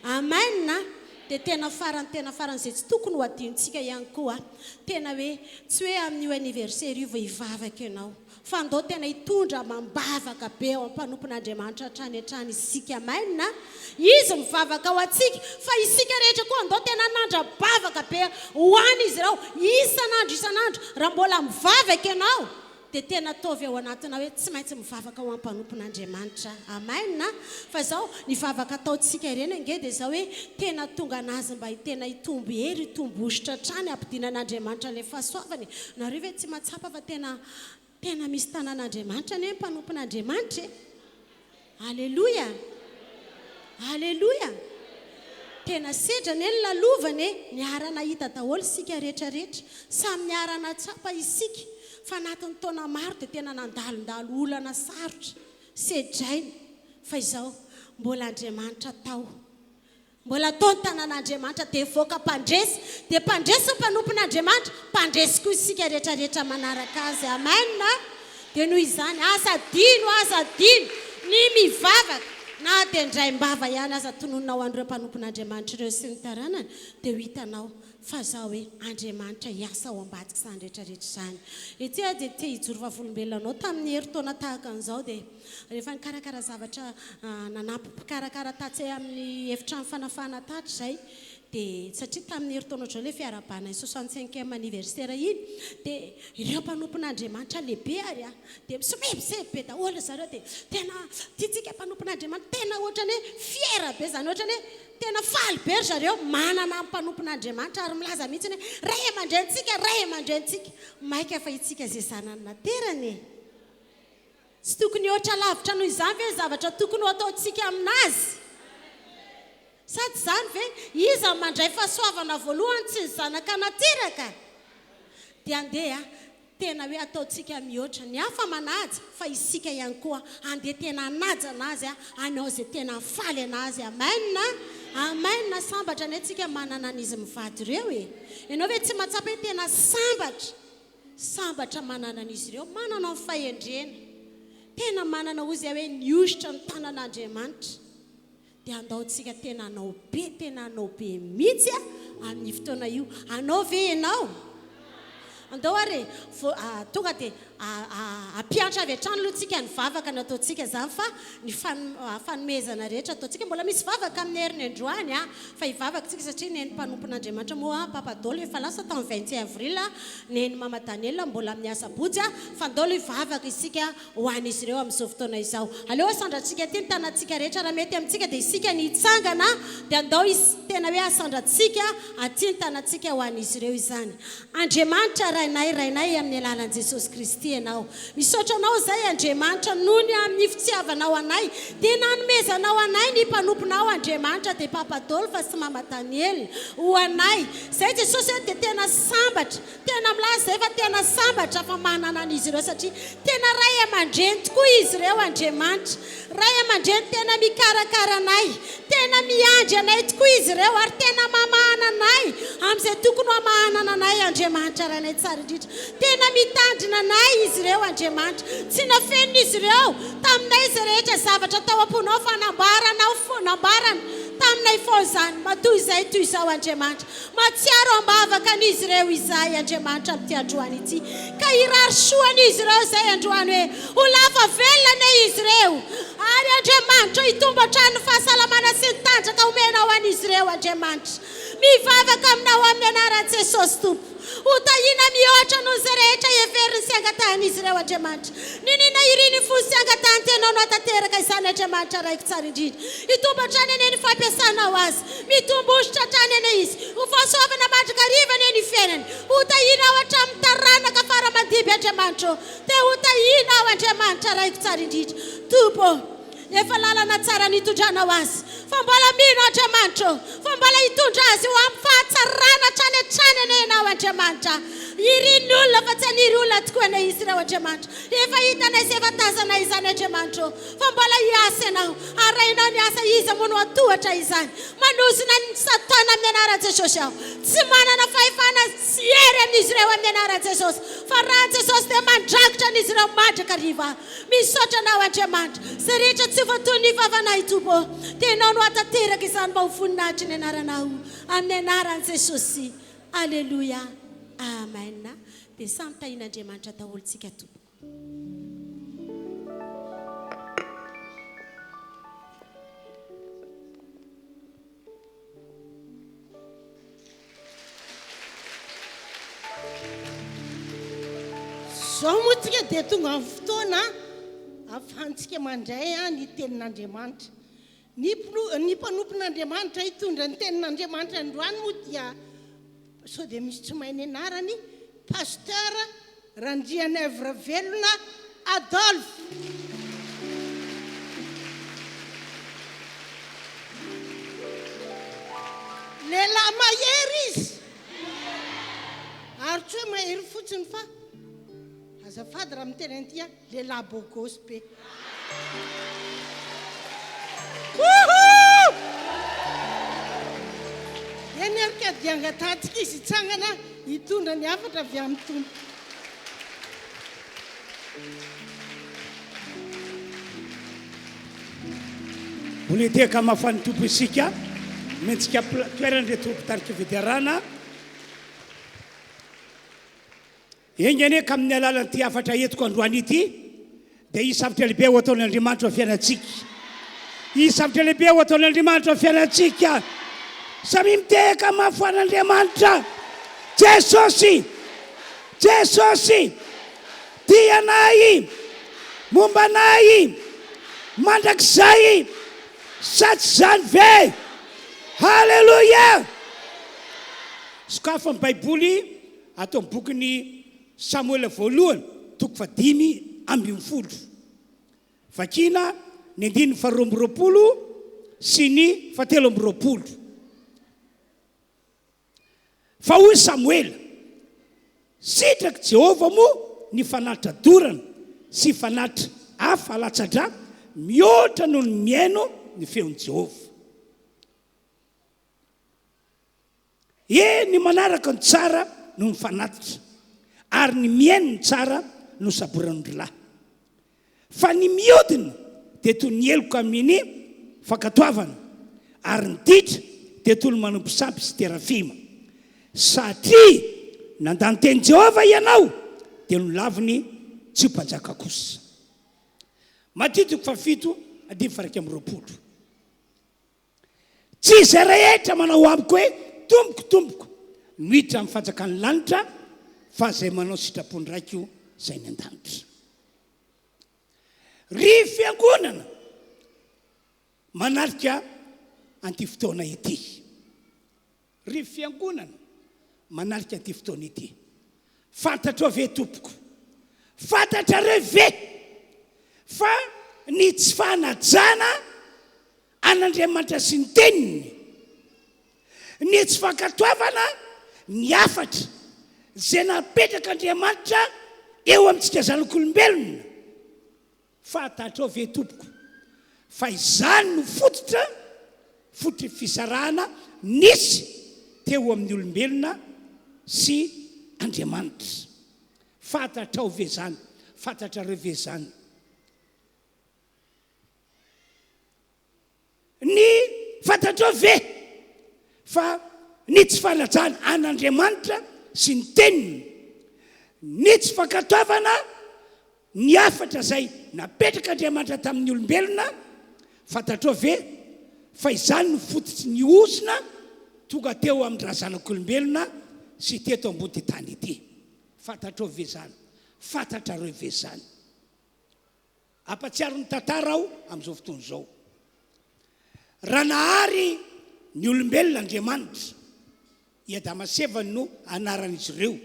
Amen a! Dia tena farany tena farany izay tsy tokony ho adinontsika ihany koa, tena hoe tsy hoe amin'io anniversaire io vao hivavaka ianao, fa andao tena hitondra amam-bavaka be ao am-panompon'Andriamanitra hatrany hatrany isika. Amen a! Izy mivavaka ho antsika, fa isika rehetra koa andao tena hanandra-bavaka be ho an'izy ireo isan'andro isan'andro. Raha mbola mivavaka ianao, Dia tena ataovy ao anatinao hoe tsy maintsy mivavaka ho an'ny mpanompon'Andriamanitra aho. Amen a! Fa izao, ny vavaka ataontsika ireny ange dia izao hoe tena tonga an'azy mba tena hitombo hery, hitombo hosotra hatrany, hampidinan'Andriamanitra ilay fahasoavany e! Nareo ve tsy mahatsapa fa tena tena misy tanan'Andriamanitra anie ny mpanompon'Andriamanitra e? Aleloia! Aleloia! Tena sedra anie ny lalovana e! Niara-nahita daholo isika rehetra rehetra. Samy niara-nahatsapa isika fa anatin'ny taona maro dia tena nandalondalo olana sarotra, sedraina. Fa izao, mbola Andriamanitra tao. Mbola atao ny tanan'Andriamanitra dia hivoaka mpandresy, dia mpandresy ny mpanompon'Andriamanitra, mpandresy koa isika rehetra rehetra manaraka azy. Amen! Dia noho izany, aza adino, aza adino ny mivavaka, na dia indraim-bava ihany aza tononina ho an'ireo mpanompon'Andriamanitra ireo sy ny taranany, dia ho hitanao fa zao hoe Andriamanitra hiasa ao ambadik'izany rehetra rehetra izany. Ety aho dia te hijoro vavolombelona anao tamin'ny herintaona tahaka an'izao dia rehefa nikarakara zavatra nanampy mpikarakara tatsy amin'ny efitrano fanafahana tatry izay dia satria tamin'ny herintaona ohatr'izao ilay fiarahabana ny soixante-cinquième anniversaire iny dia ireo mpanompon'Andriamanitra lehibe ary a dia misomebiseby be daholo zareo dia tena tiantsika mpanompon'Andriamanitra tena ohatran'ny hoe fier be izany ohatran'ny hoe Tena faly be ry zareo manana ny mpanompon'Andriamanitra ary milaza mihitsy hoe ray aman-drenintsika, ray aman-drenintsika. Maika fa itsika izay zanany naterany e! Tsy tokony hihoatra lavitra noho izany ve ny zavatra tokony ho ataontsika aminazy? Sa tsy izany ve? Iza no mandray fahasoavana voalohany tsy ny zanaka nateraka? Dia andeha Tena hoe ataontsika mihoatra ny hafa manaja fa isika ihany koa andeha tena hanaja anazy hanao izay tena hahafaly anazy amen amen sambatra anie tsika manana an'izy mivady ireo e ianao ve tsy mahatsapa hoe tena sambatra sambatra manana an'izy ireo manana ny fahendrena tena manana hoy zay hoe nihosotra ny tanan'Andriamanitra dia andao tsika tena hanao be tena hanao be mihitsy a amin'ny fotoana io hanao ve ianao andao ary e vo tonga dia hampiantra avy hatrany aloha tsika ny vavaka no ataontsika izany fa ny fanomezana rehetra ataontsika mbola misy vavaka amin'ny heriny androany a fa hivavaka tsika satria neny mpanompon'Andriamanitra moa Papa Dolo efa lasa tamin'ny 21 avril neny Mama Daniel mbola amin'ny asabotsy a fa andao aloha hivavaka isika ho an'izy ireo amin'izao fotoana izao. Aleo asandrantsika aty ny tanantsika rehetra, raha mety amintsika dia isika ny hitsangana dia andao hisy tena hoe asandrantsika aty ny tanantsika ho an'izy ireo izany. Andriamanitra Rainay, Rainay amin'ny alalan'i Jesosy Kristy Ianao. Misaotra Anao izay Andriamanitra noho ny amin'ny fitiavanao anay dia nanomezanao anay ny mpanomponao Andriamanitra dia Papa Dolph sy Mama Daniel ho anay. Izay Jesosy a dia tena sambatra Tena milaza izay fa tena sambatra fa manana an'izy ireo satria tena ray aman-dreny tokoa izy ireo Andriamanitra. Ray aman-dreny tena mikarakara anay, tena miandry anay tokoa izy ireo ary tena mamahana anay amin'izay tokony ho hamahanana anay Andriamanitra Rainay tsara indrindra. Tena mitandrina anay izy ireo Andriamanitra. Tsy nafenin'izy ireo taminay izay rehetra zavatra tao am-ponao fa nambaranao nambarany taminay foana izany. Matoa izay toy izao Andriamanitra. Mahatsiaro am-bavaka an'izy ireo izahay Andriamanitra amin'ity androany ity, ka hirary soa an'izy ireo izay androany hoe ho lava velona anie izy ireo, ary Andriamanitra hitombo hatrany ny fahasalamana sy ny tanjaka omenao an'izy ireo Andriamanitra. Mivavaka aminao amin'ny anaran'i Jesosy Tompo. Ho tahiana mihoatra noho izay rehetra heveriny sy angatahan'izy ireo Andriamanitra. Niniana iriny fo sy angatahany tenao no hatanteraka izany Andriamanitra Raiko tsara indrindra. Hitombo hatrany anie ny fampiasanao azy. Mitombo hosotra hatrany anie izy. Ho fahasoavana mandrakariva anie ny fiainany. Ho tahianao hatramin'ny taranaka fara aman-dimby Andriamanitra ô. Te ho tahianao Andriamanitra Raiko tsara indrindra. Tompo ô. Efa lalana tsara nitondranao azy, fa mbola mino Andriamanitra ô, fa mbola hitondra azy ho amin'ny fahatsarana hatrany hatrany anie Ianao Andriamanitra. Irin'ny olona fa tsy haniry olona tokoa anie izy ireo Andriamanitra. Efa hitanay sy efa tazanay izany Andriamanitra ô, fa mbola hiasa Ianao, arahinao ny asa iza moa no hatohatra izany. Manozona ny satana amin'ny anaran'i Jesosy aho. Tsy manana fahefana sy hery amin'izy ireo amin'ny anaran'i Jesosy, fa ran'i Jesosy dia mandrakotra an'izy ireo mandrakariva. Misaotra Anao Andriamanitra, izay rehetra tsy ho toy ny vavanay Tompo ô, dia Ianao no hahatanteraka izany mba ho voninahitry ny anaranao, amin'ny anaran'i Jesosy. Aleloia. Amen. Dia samy tahian'Andriamanitra daholo tsika tompoko. Izao moa tsika dia tonga amin'ny fotoana ahafahantsika mandray ny tenin'Andriamanitra. Ny ny mpanompon'Andriamanitra hitondra ny tenin'Andriamanitra androany moa dia sao dia misy tsy mahay ny anarany, Pasteur Randrianevravelona Adolphe. Lehilahy mahery izy. Ary tsy hoe mahery fotsiny fa, azafady raha miteny an'ity aho, lehilahy beau gosse be. Wouhou! Eny ary ka dia angatahantsika izy hitsangana hitondra ny hafatra avy amin'ny Tompo. Mbola hitehaka mafy an'ny Tompo isika. Omentsika toerana ireto mpitarika fiderana. Enga anie ka amin'ny alalan'ity hafatra entiko androany ity dia hisy zavatra lehibe ho ataon'Andriamanitra ao fiainantsika. Hisy zavatra lehibe ho ataon'Andriamanitra ao fiainantsika. Samia mitehaka mafy ho an'Andriamanitra. Jesosy! Jesosy! Tia anay! Momba anay! Mandrakizay! Sa tsy izany ve? Haleloia! Sokafy ny Baiboly ato amin'ny bokin'i Samoela voalohany, toko fahadimy ambin'ny folo. Vakina ny andininy faharoa amby roapolo sy ny fahatelo amby roapolo. Fa hoy Samoela, Sitrak'i Jehovah moa ny fanatitra dorana sy fanatitra hafa alatsa-drà mihoatra noho ny mihaino ny feon'i Jehovah. E, ny manaraka ny tsara no mifanatitra, ary ny mihaino ny tsara no saboran'ondrilahy. Fa ny miodina dia toy ny heloka amin'ny fankatoavana, ary ny ditra dia toy ny manompo sampy sy terafima. Satria nandà ny tenin'i Jehovah ianao, dia nolaviny tsy ho mpanjaka kosa. Matio toko fahafito andininy faha-21. Tsy izay rehetra manao amiko hoe, Tompoko, Tompoko, no hiditra amin'ny fanjakan'ny lanitra, fa izay manao ny sitrapon'ny Raiko izay any an-danitra. Ry fiangonana manatrika an'ity fotoana ity. Ry fiangonana manatrika ity fotoana ity, fantatrao ve tompoko, fantatrareo ve fa ny tsy fanajana an'Andriamanitra sy ny teniny, ny tsy fankatoavana ny hafatra izay napetrak'Andriamanitra eo amintsika zanak'olombelona, Fantatrao ve tompoko fa izany no fototra fototry fisarahana nisy teo amin'ny olombelona sy Andriamanitra? Fantatrao ve izany? Fantatrareo ve izany? Ny fantatrao ve fa ny tsy fanajana an'Andriamanitra sy ny teniny, ny tsy fankatoavana ny hafatra izay napetrak'Andriamanitra tamin'ny olombelona, fantatrao ve fa izany no fototry ny ozona? tonga teo amin-drazanak'olombelona sy teto ambony tany ity. Fantatrao ve izany? Fantatrareo ve izany? Hampatsiaro ny tantara aho amin'izao fotoana izao. Raha nahary ny olombelona Andriamanitra, i Adama sy Eva no anaran'izy ireo,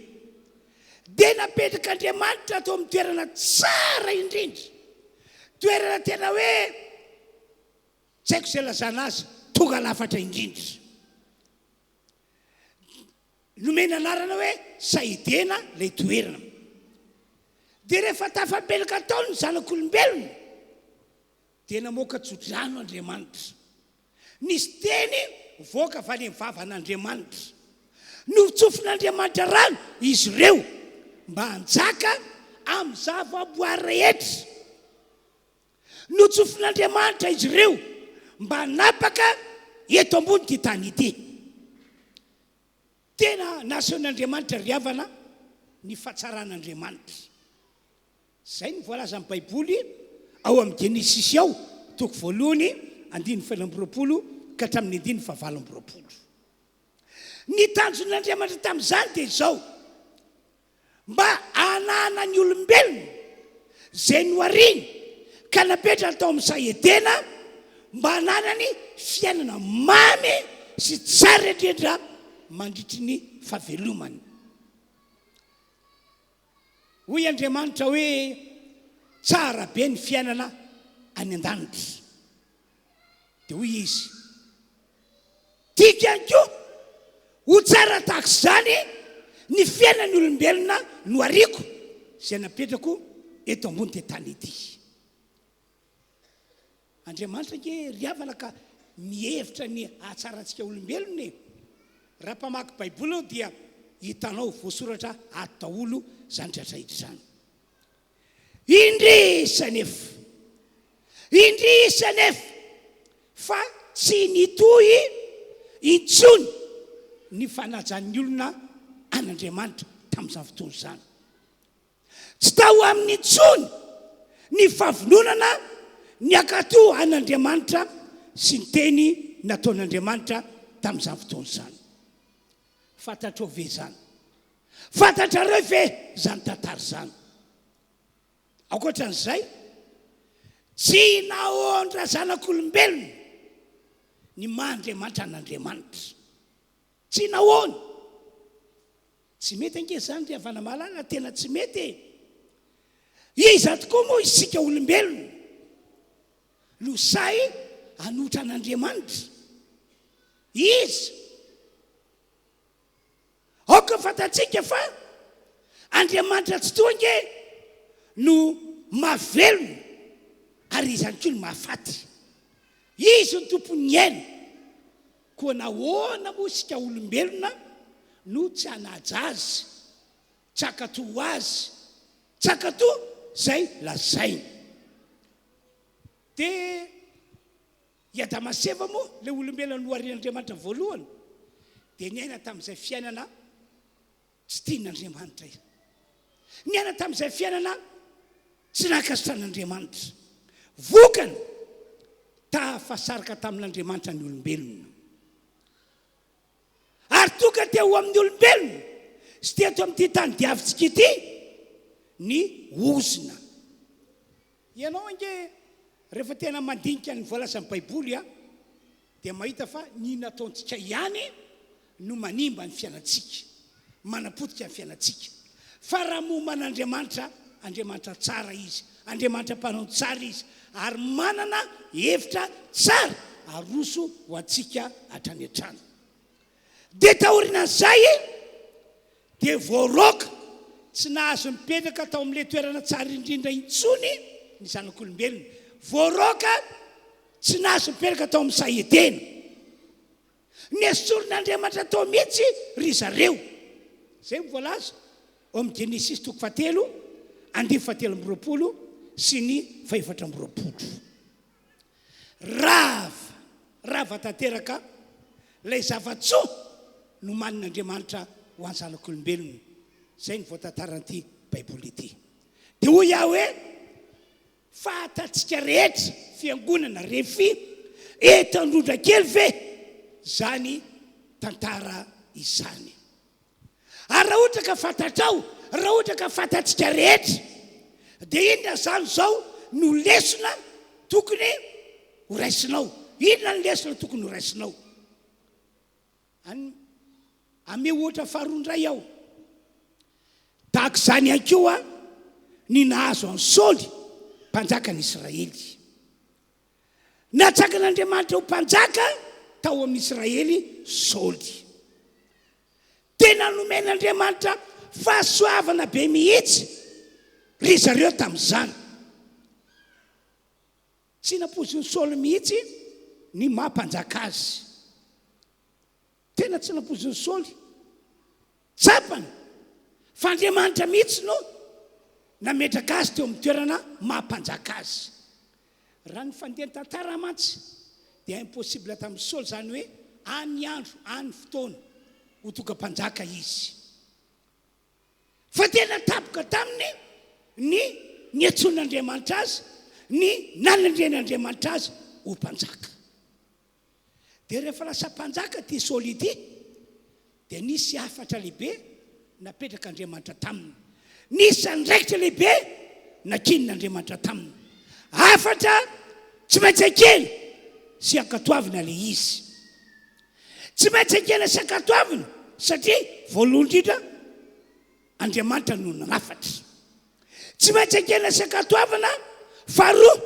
dia napetrak'Andriamanitra tao amin'ny toerana tsara indrindra, toerana tena hoe tsy haiko izay lazana azy, tonga lafatra indrindra. Nomena anarana hoe Saidena ilay toerana. Dia rehefa tafapetraka tao ny zanak'olombelona, dia namoaka tsodrano Andriamanitra. Nisy teny nivoaka avy any amin'ny vavan'Andriamanitra. Notsofin'Andriamanitra rano izy ireo mba hanjaka amin'ny zavaboary rehetra. Notsofin'Andriamanitra izy ireo mba hanapaka eto ambonin'ity tany ity. Tena nasehon'Andriamanitra ry havana ny fahatsaran'Andriamanitra. Izay no voalazan'ny Baiboly ao amin'ny Genesisy ao, toko voalohany, andininy faha-enina amby roapolo ka hatramin'ny andininy faha-28. Ny tanjon'Andriamanitra tamin'izany dia izao, Mba hananan'ny olombelona izay nohariny ka napetrany tao amin'ny saha Edena, mba hananany fiainana mamy sy tsara indrindra mandritry ny fahavelomany. Hoy Andriamanitra hoe, Tsara be ny fiainana any an-danitra. Dia hoy izy, Tiako ihany koa ho tsara tahaka izany ny fiainan'ny olombelona nohariako izay napetrako eto ambony tany ity. Andriamanitra ange ry havana ka mihevitra ny hahatsarantsika olombelona e. Raha mpamaky Baiboly aho dia hitanao voasoratra ato daholo izany rehetra izany. Indrisy anefa, indrisy anefa fa tsy nitohy intsony ny fanajan'ny olona an'Andriamanitra tamin'izany fotoana izany. Tsy tao aminy intsony ny fahavononana ny hankatò an'Andriamanitra sy ny teny nataon'Andriamanitra tamin'izany fotoana izany. Fantatrao ve izany? Fantatrareo ve izany tantara izany? Ankoatra an'izay, tsy nahoan-dra zanak'olombelona ny maha Andriamanitra an'Andriamanitra. Tsy nahoany. Tsy mety ange izany ry havana malala, tena tsy mety e. Iza tokoa moa isika olombelona no sahy hanohitra an'Andriamanitra? Iza? Aoka fantatsika fa Andriamanitra Tsitoha ange no mahavelona ary Izy ihany koa no mahafaty. Izy no tompon'ny aina. Koa nahoana moa isika olombelona no tsy hanaja Azy, tsy hankatò Azy, tsy hankatò izay lazainy? Dia I Adama sy Eva moa, ilay olombelona noharian'Andriamanitra voalohany, dia niaina tamin'izay fiainana tsy tian'Andriamanitra izy. Niaina tamin'izay fiainana tsy nankasitran'Andriamanitra. Vokany, tafasaraka tamin'Andriamanitra ny olombelona. Ary tonga teo amin'ny olombelona sy teto amin'ity tany diavintsika ity ny ozona. Ianao ange rehefa tena mandinika ny voalazan'ny Baiboly dia mahita fa ny nataontsika ihany no manimba ny fiainantsika, manapotika ny fiainantsika. Fa raha momba an'Andriamanitra, Andriamanitra tsara Izy, Andriamanitra mpanao ny tsara Izy, ary manana hevitra tsara aroso ho antsika hatrany hatrany. Dia taorian'izay dia voaroaka, tsy nahazo nipetraka tao amin'ilay toerana tsara indrindra intsony ny zanak'olombelona. Voaroaka, tsy nahazo nipetraka tao amin'ny saha Edena. Nesorin'Andriamanitra tao mihitsy ry zareo. Izay no voalaza ao amin'ny Genesisy toko fahatelo, andininy fahatelo amby roapolo sy ny fahefatra amby roapolo. Rava, rava tanteraka ilay zava-tsoa nomanin'Andriamanitra ho an'ny zanak'olombelona. Izay no voatantaran'ity Baiboly ity. Dia hoy aho hoe, Fantatsika rehetra, fiangonana, refi, eto Androndrakely ve izany? tantara izany. Ary raha ohatra ka fantatrao, raha ohatra ka fantatsika rehetra, dia inona izany izao no lesona tokony ho raisinao? Inona ny lesona tokony ho raisinao? An, ameo ohatra faharoa indray aho. Tahaka izany ihany koa ny nahazo an'i Saoly, mpanjakan'i Israely. Natsakan'Andriamanitra ho mpanjaka tao amin'i Israely Saoly. Tena nomen'Andriamanitra fahasoavana be mihitsy ry zareo tamin'izany. Tsy nampoizin'i Saoly mihitsy ny maha mpanjaka azy. Tena tsy nampoizin'i Saoly. Tsapany fa Andriamanitra mihitsy no nametraka azy teo amin'ny toerana maha mpanjaka azy. Raha ny fandehan'ny tantara mantsy dia impossible tamin'i Saoly izany hoe any andro, any fotoana ho tonga mpanjaka izy. Fa tena tampoka taminy ny niantsoan'Andriamanitra azy, ny nanendren'Andriamanitra azy ho mpanjaka. Dia rehefa lasa mpanjaka ity Saoly ity, dia nisy hafatra lehibe napetrak'Andriamanitra taminy. Nisy andraikitra lehibe nankinin'Andriamanitra taminy. Hafatra tsy maintsy ekena sy ankatoavina ilay izy. Tsy maintsy ekena sy ankatoavina satria voalohany indrindra Andriamanitra no nanafatra. Tsy maintsy ekena sy ankatoavina faharoa,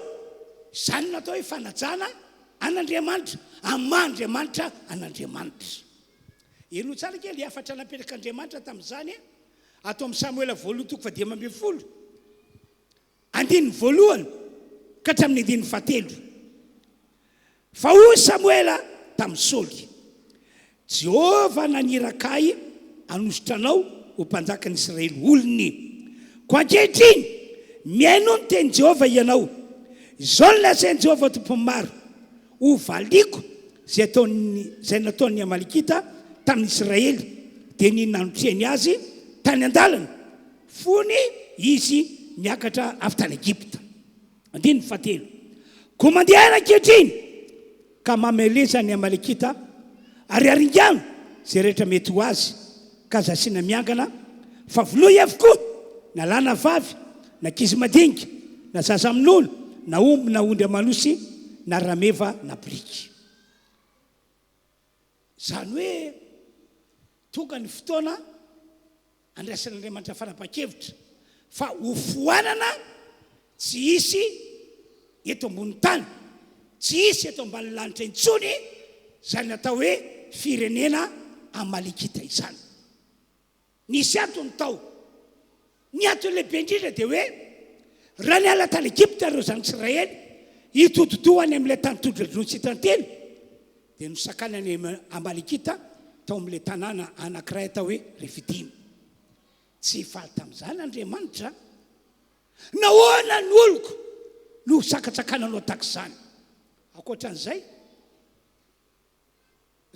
izany no atao hoe fanajana an'Andriamanitra, amin'ny maha Andriamanitra an'Andriamanitra. Henoy tsara kely hafatra napetrak'Andriamanitra tamin'izany ato amin'ny Samoela voalohany toko fahadimy ambin'ny folo. Andininy voalohany ka hatramin'ny andininy fahatelo. Fa hoy Samoela tamin'i Saoly, Jehovah naniraka ahy hanosotra anao ho mpanjakan'ny Israely olony. Koa ankehitriny, mihainoa ny tenin'i Jehovah ianao. Izao no lazain'i Jehovah Tompon'ny maro, Hovaliako izay ataon'ny, izay nataon'ny Amalekita tamin'ny Israely, dia ny nanotrehany azy tany an-dalana, Fony izy niakatra avy tany Egypta. Andininy fahatelo. Koa mandehana ankehitriny, ka mameleza ny Amalekita, ary aringano izay rehetra mety ho azy, ka aza asiana miangana, fa vonoy avokoa, na lahy na vavy, na ankizy madinika, na zaza minono, na omby na ondry aman'osy, na rameva na boriky. Izany hoe tonga ny fotoana andraisan'Andriamanitra fanapahan-kevitra fa hofoanana tsy hisy eto ambonin'ny tany, tsy hisy eto ambanin'ny lanitra intsony izany atao hoe firenena Amalekita izany. Nisy antony tao. Ny antony lehibe indrindra dia hoe, raha niala tany Egypta ireo zanak'Israely hitodi-doha any amin'ilay tany tondra-dronono sy tantely, dia nosakanan'ny Amalekita tao amin'ilay tanàna anankiray atao hoe Refidima. Tsy faly tamin'izany Andriamanitra. Nahoana ny oloko no sakantsakananao tahaka izany? Ankoatra an'izay,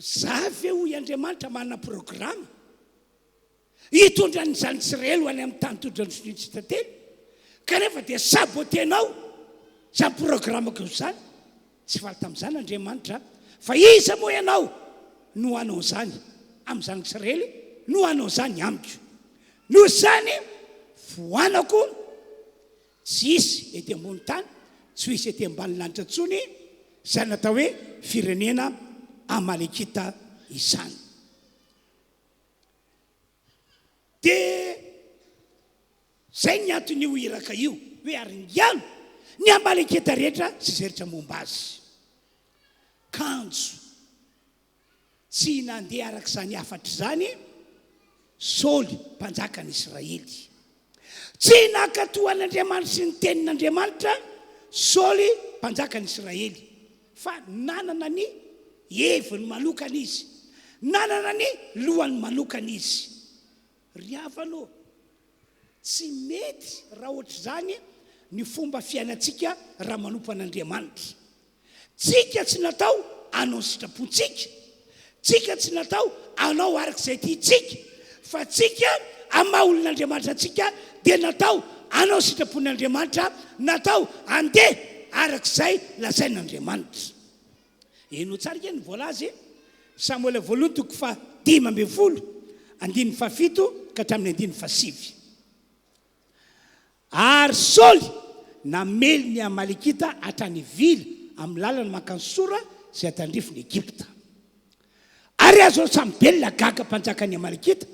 Za ve hoy Andriamanitra manana programa hitondra ny zan'Israely ho any amin'ny tany tondran'ny tsy tantely kanefa dia sabotenao izany programako izany? Tsy faly tamin'izany Andriamanitra fa iza moa ianao no hanao izany amin'ny zanak'Israely no hanao izany amiko? Noho izany foanako Tsy hisy ety ambony tany, tsy ho hisy ety ambany lanitra intsony izany natao hoe firenena Amalekita izany. Dia izay ny anton'io iraka io, hoe aringano ny Amalekita rehetra sy izay rehetra momba azy. Kanjo Tsy nandeha araka izany hafatra izany Saoly, mpanjakan'i Israely. Tsy nankatò an'Andriamanitra sy ny tenin'Andriamanitra Saoly, mpanjakan'i Israely, fa nanana ny heviny manokana izy, nanana ny lohany manokana izy. Ry havana ô, tsy mety raha ohatr'izany ny fomba fiainantsika raha manompo an'Andriamanitra. Tsika tsy natao hanao ny sitrapontsika, tsika tsy natao hanao araka izay tiantsika, fa tsika amin'ny maha olon'Andriamanitra antsika dia natao hanao ny sitrapon'Andriamanitra, natao handeha araka izay lazain'Andriamanitra. Henoy tsara ange ny voalaza e! Samoela voalohany toko faha-15, andininy fahafito ka hatramin'ny andininy fahasivy. Ary Saoly namely ny Amalekita hatrany Havila amin'ny lalana mankany Sora izay tandrifin'i Egypta. Ary azon'i Samobela gaga mpanjakan'ny Amalekita,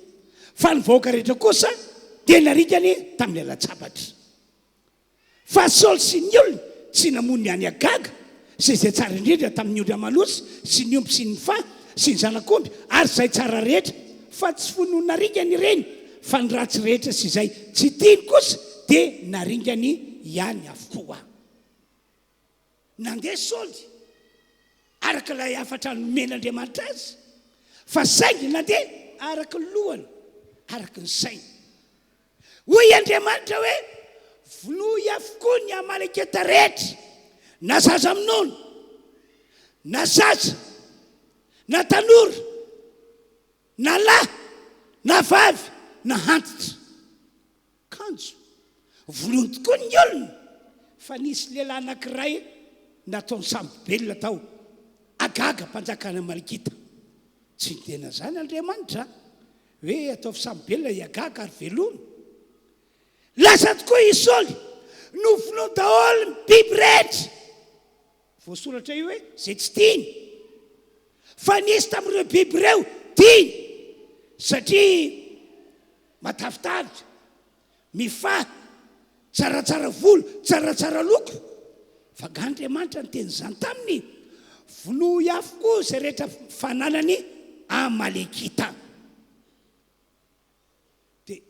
fa ny vahoaka rehetra kosa dia narikany tamin'ny lalan-tsabatra. Fa Saoly sy ny olony tsy namono ny an'i Agaga sy izay tsara indrindra tamin'ny ondry aman'osy sy ny omby sy ny faha sy ny zanak'omby ary izay tsara rehetra, fa tsy fony ho naringany ireny, fa ny ratsy rehetra sy izay tsy tiany kosa dia naringany ihany avokoa. Nandeha Saoly araka ilay hafatra nomen'Andriamanitra azy, fa saingy nandeha araka ny lohany, araka ny sainy. Hoy Andriamanitra hoe, Vonoy avokoa ny Amalekita rehetra, na zaza minono, na zaza, na tanora, na lahy, na vavy, na antitra. Kanjo, vonoiny tokoa ny olona, fa nisy lehilahy anankiray nataony sambo-belona tao, Agaga, mpanjakan'ny Amalekita. Tsy niteny an'izany Andriamanitra. Hoe ataovy samy belona i Agaga ary velomy. Lasa tokoa i Saoly, novonoiny daholo ny biby rehetra. Voasoratra io hoe izay tsy tiany. Fa nisy tamin'ireo biby ireo tiany satria matavitavy. Mifaha, tsaratsara volo, tsaratsara loko. Fa angaha Andriamanitra niteny izany taminy? Vonoy avokoa izay rehetra fananany Amalekita. Dia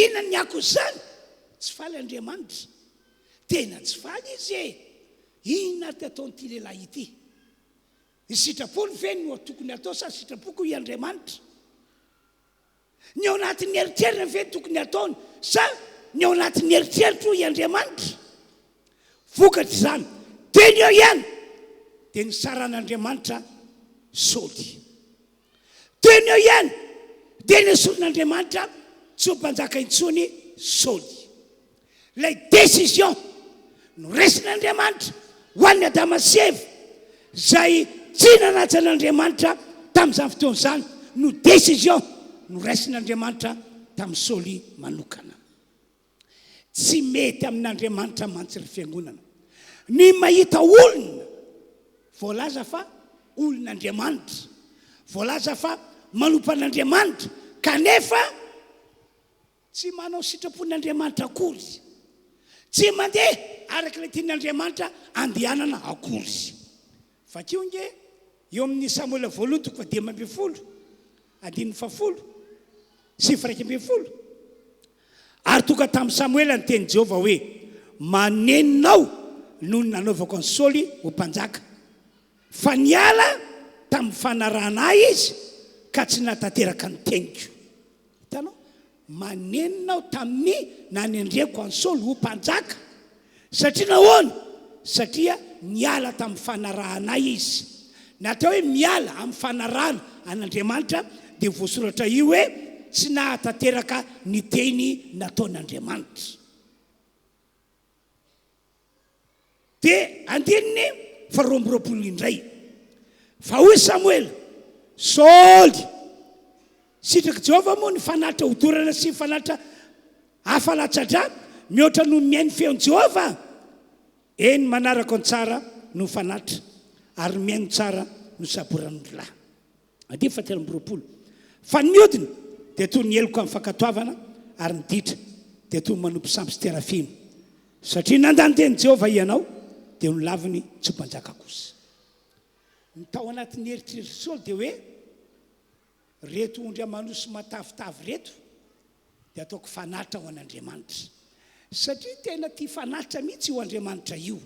inona ny akon'izany? Tsy faly Andriamanitra. Tena tsy faly izy e! Inona ary ty ataon'ity lehilahy ity? Ny sitrapony ve no tokony hatao sa sitrapoko hoy Andriamanitra? Ny ao anatin'ny eritreriny ve no tokony hataony sa ny ao anatin'ny eritreritro hoy Andriamanitra? Vokatr'izany, teny eo ihany dia nisaran'Andriamanitra Saoly. Teny eo ihany dia nesorin'Andriamanitra tsy ho mpanjaka intsony Saoly. Ilay décision noraisin'Andriamanitra ho an'i Adama sy Eva izay tsy nanaja an'Andriamanitra tamin'izany fotoana izany no décision noraisin'Andriamanitra tamin'i Saoly manokana. Tsy mety amin'Andriamanitra mantsy ry fiangonana ny mahita olona voalaza fa olon'Andriamanitra, voalaza fa manompo an'Andriamanitra kanefa Tsy manao sitrapon'Andriamanitra akory. Tsy mandeha araka ilay tian'Andriamanitra andehanana akory. Vakio ange eo amin'ny Samoela voalohany toko fahadimy ambin'ny folo, andininy fahafolo sy faha-iraika ambin'ny folo. Ary tonga tamin'i Samoela ny tenin'i Jehovah hoe, Manenina aho noho ny nanaovako an'i Saoly ho mpanjaka, fa niala tamin'ny fanarahana ahy izy ka tsy nahatanteraka ny teniko. Hitanao? Manenina aho tamin'ny nanendreko an'i Saoly ho mpanjaka. Satria nahoana? Satria niala tamin'ny fanarahana ahy izy. Ny atao hoe miala amin'ny fanarahana an'Andriamanitra dia voasoratra io hoe tsy nahatanteraka ny teny nataon'Andriamanitra. Dia andininy faharoa amby roapolo indray. Fa hoy Samoela, Saoly, sitrak'i Jehovah moa ny fanatitra hodorana sy ny fanatitra hafa latsa-drà, mihoatra noho ny mihaino feon'i Jehovah? Eny, manaraka ny tsara no fanatitra, ary ny mihaino tsara no saboran'ondrilahy. Andininy fahatelo amby roapolo. Fa ny miodina dia toy ny heloka amin'ny fankatoavana, ary ny ditra dia toy ny manompo sampy sy terafima. Satria nandà ny tenin'i Jehovah hianao, dia nolaviny tsy ho mpanjaka kosa. Ny tao anatin'ny eritreritr'i Saoly dia hoe, Reto ondry aman'osy matavitavy ireto dia ataoko fanatitra ho an'Andriamanitra. Satria tena tia fanatitra mihitsy io Andriamanitra io.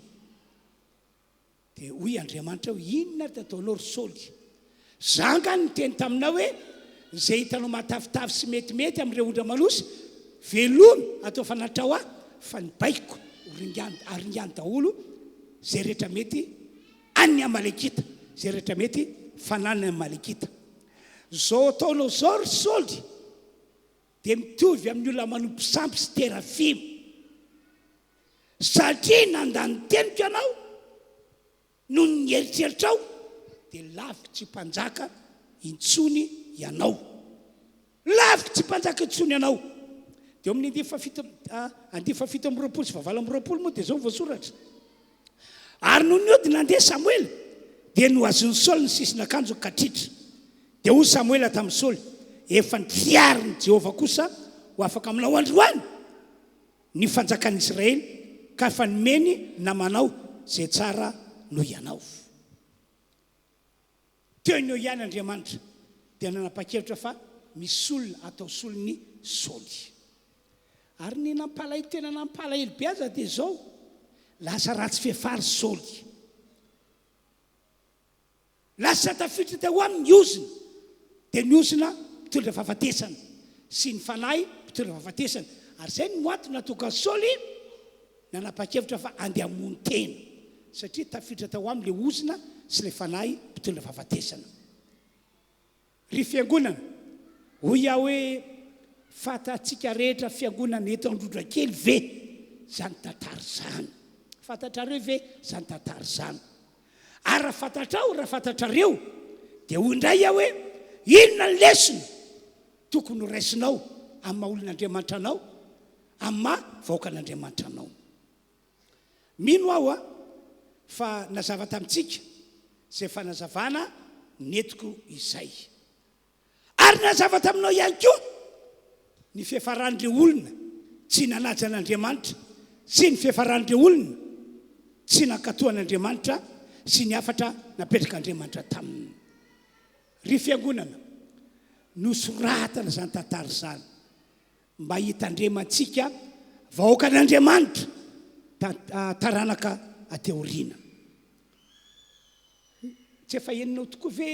Dia hoy Andriamanitra hoe, Inona ary ty ataonao, ry Saoly? Izaho angaha no niteny taminao hoe, Izay hitanao matavitavy sy metimety amin'ireo ondry aman'osy, velomy atao fanatitra ho ahy, fa ny baikoko ho ringano, aringano daholo izay rehetra mety an'ny Amalekita, izay rehetra mety fananan'ny Amalekita. Izao ataonao izao, ry Saoly, dia mitovy amin'ny olona manompo sampy sy terafima. Satria nandà ny teniko ianao noho ny eritreritrao, dia laviko tsy mpanjaka intsony ianao. Laviko tsy mpanjaka intsony ianao. Dia eo amin'ny andiany fahafito andiany fahafito amby roapolo sy fahavalo amby roapolo moa dia izao voasoratra. Ary nony nihodina handeha Samoela, dia nohazin'i Saoly ny sisin'akanjony ka tritra. Dia hoy Samoela tamin'i Saoly, Efa notriarin'i Jehovah kosa ho afaka aminao androany ny fanjakan'ny Israely, ka efa nomeny namanao izay tsara noho ianao. Teo no eo ihany Andriamanitra dia nanapa-kevitra fa misy olona atao solon'i Saoly. Ary ny nampalahelo tena nampalahelo be aza dia izao, lasa ratsy fiafara Saoly. Lasa tafiditra teo aminy ny ozona, dia ny ozona mpitondra fahafatesana sy ny fanahy mpitondra fahafatesana. Ary izay no antony nahatonga an'i Saoly nanapa-kevitra fa andeha hamono tena, satria tafiditra tao aminy ilay ozona sy ilay fanahy mpitondra fahafatesana. Ry fiangonana, hoy aho hoe, fantatsika rehetra fiangonana eto Androndrakely ve izany tantara izany? Fantatrareo ve izany tantara izany? Ary raha fantatrao, raha fantatrareo, dia hoy indray aho hoe, inona ny lesona tokony ho raisinao amin'ny maha olon'Andriamanitra anao, amin'ny maha vahoakan'Andriamanitra anao? Mino aho fa nazava tamintsika izay fanazavana nentiko izay. Ary nazava taminao ihany koa ny fiafaran'ireo olona tsy nanaja an'Andriamanitra sy ny fiafaran'ireo olona tsy nankatò an'Andriamanitra sy ny hafatra napetrak'Andriamanitra taminy. Ry fiangonana, nosoratana izany tantara izany mba hitandremantsika vahoakan'Andriamanitra taranaka aty aoriana. Tsy efa henonao tokoa ve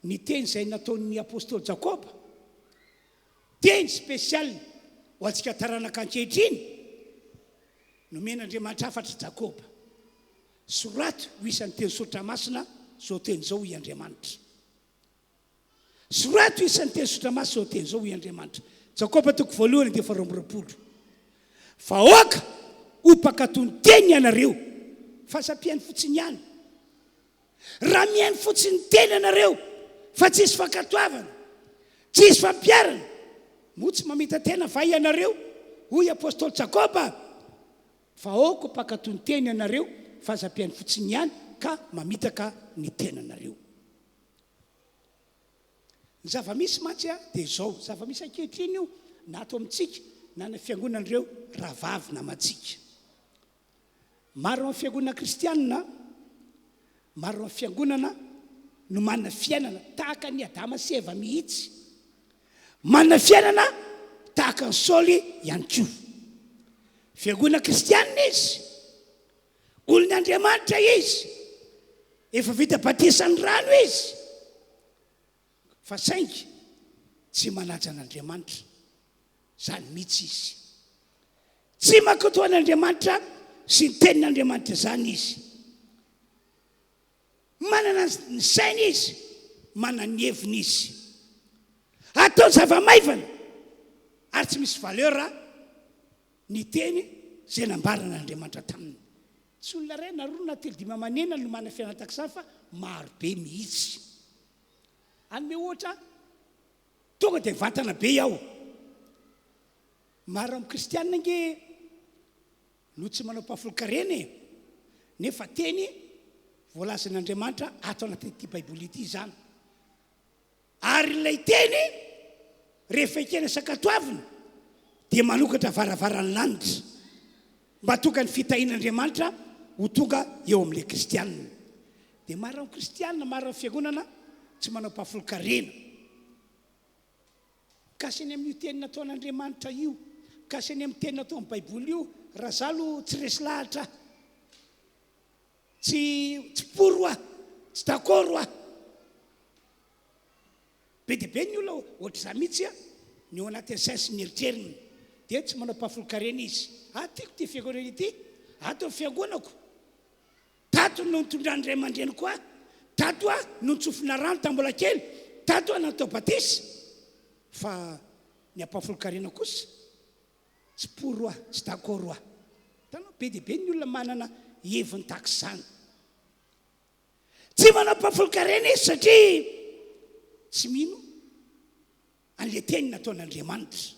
ny teny izay nataon'ny apostoly Jakoba? Teny spécial ho antsika taranaka ankehitriny, nomen'Andriamanitra hafatra Jakoba. Soraty ho isan'ny teny soratra masina izao teny izao hoy Andriamanitra. Soraty ho isan'ny teny soratra masina izao teny izao hoy Andriamanitra. Jakoba toko voalohany andininy faharoa amby roapolo. Vahoaka ho mpankatò ny teny ianareo, fa aza mpihaino fotsiny ihany. Raha mihaino fotsiny ny teny ianareo fa tsisy fankatoavana, tsisy fampiharana, moa tsy mamita-tena va ianareo? Hoy apostoly Jakoba. Fa aoka ho mpankatò ny teny ianareo fa aza mpihaino fotsiny ihany ka mamitaka ny tenanareo. Ny zava-misy mantsy dia izao, zava-misy ankehitriny io na ato amintsika na any fiangonan'ireo rahavavy namantsika. Maro amin'ny fiangonana kristianina, maro amin'ny fiangonana no manana fiainana tahaka an'i Adama sy Eva mihitsy. Manana fiainana tahaka an'i Saoly ihany koa. Fiangonana kristianina izy, olon'Andriamanitra izy, efa vita batisan'ny rano izy, fa saingy tsy manaja an'Andriamanitra. Izany mihitsy izy. Tsy mankatò an'Andriamanitra sy ny tenin'Andriamanitra izany izy. Manana ny sainy izy, manana ny heviny izy. Atao zava-maivana ary tsy misy valeur ny teny izay nambaran'Andriamanitra taminy. Tsy olona iray na roa na telo dimy aman'enina no manana fiainana tahaka izany fa maro be mihitsy. Hanome ohatra tonga dia vatana be aho. Maro amin'ny kristianina ange no tsy manao mpahafolon-karena e! Nefa teny voalazan'Andriamanitra ato anatin'ity Baiboly ity izany. Ary ilay teny rehefa ekena sy ankatoavina dia manokatra varavaran'ny lanitra mba tonga ny fitahian'Andriamanitra ho tonga eo amin'ilay kristianina. Dia maro amin'ny kristianina, maro amin'ny fiangonana tsy manao mpahafolon-karena. Mikasika ny amin'io teny nataon'Andriamanitra io, mikasika ny amin'ny teny natao amin'ny Baiboly io, raha za aloha tsy resy lahatra aho, tsy tsy pour aho, tsy d'accord aho. Be dia be ny olona ohatr'izaho mihitsy ny ao anatin'ny sainy sy ny eritreriny dia tsy manao mpahafolon-karena izy. Ah, tiako ity fiangonana ity, ato ny fiangonako. Tato no nitondran'ny ray aman-dreniko ahy, tato aho no nitsofina rano tamin'ny mbola kely, tato aho natao batisa. Fa ny ampahafolon-karena kosa, tsy pour aho, tsy d'accord aho. Hitanao, be dia be ny olona manana heviny tahaka izany. Tsy manao ampahafolon-karena izy satria tsy mino an'ilay teny nataon'Andriamanitra.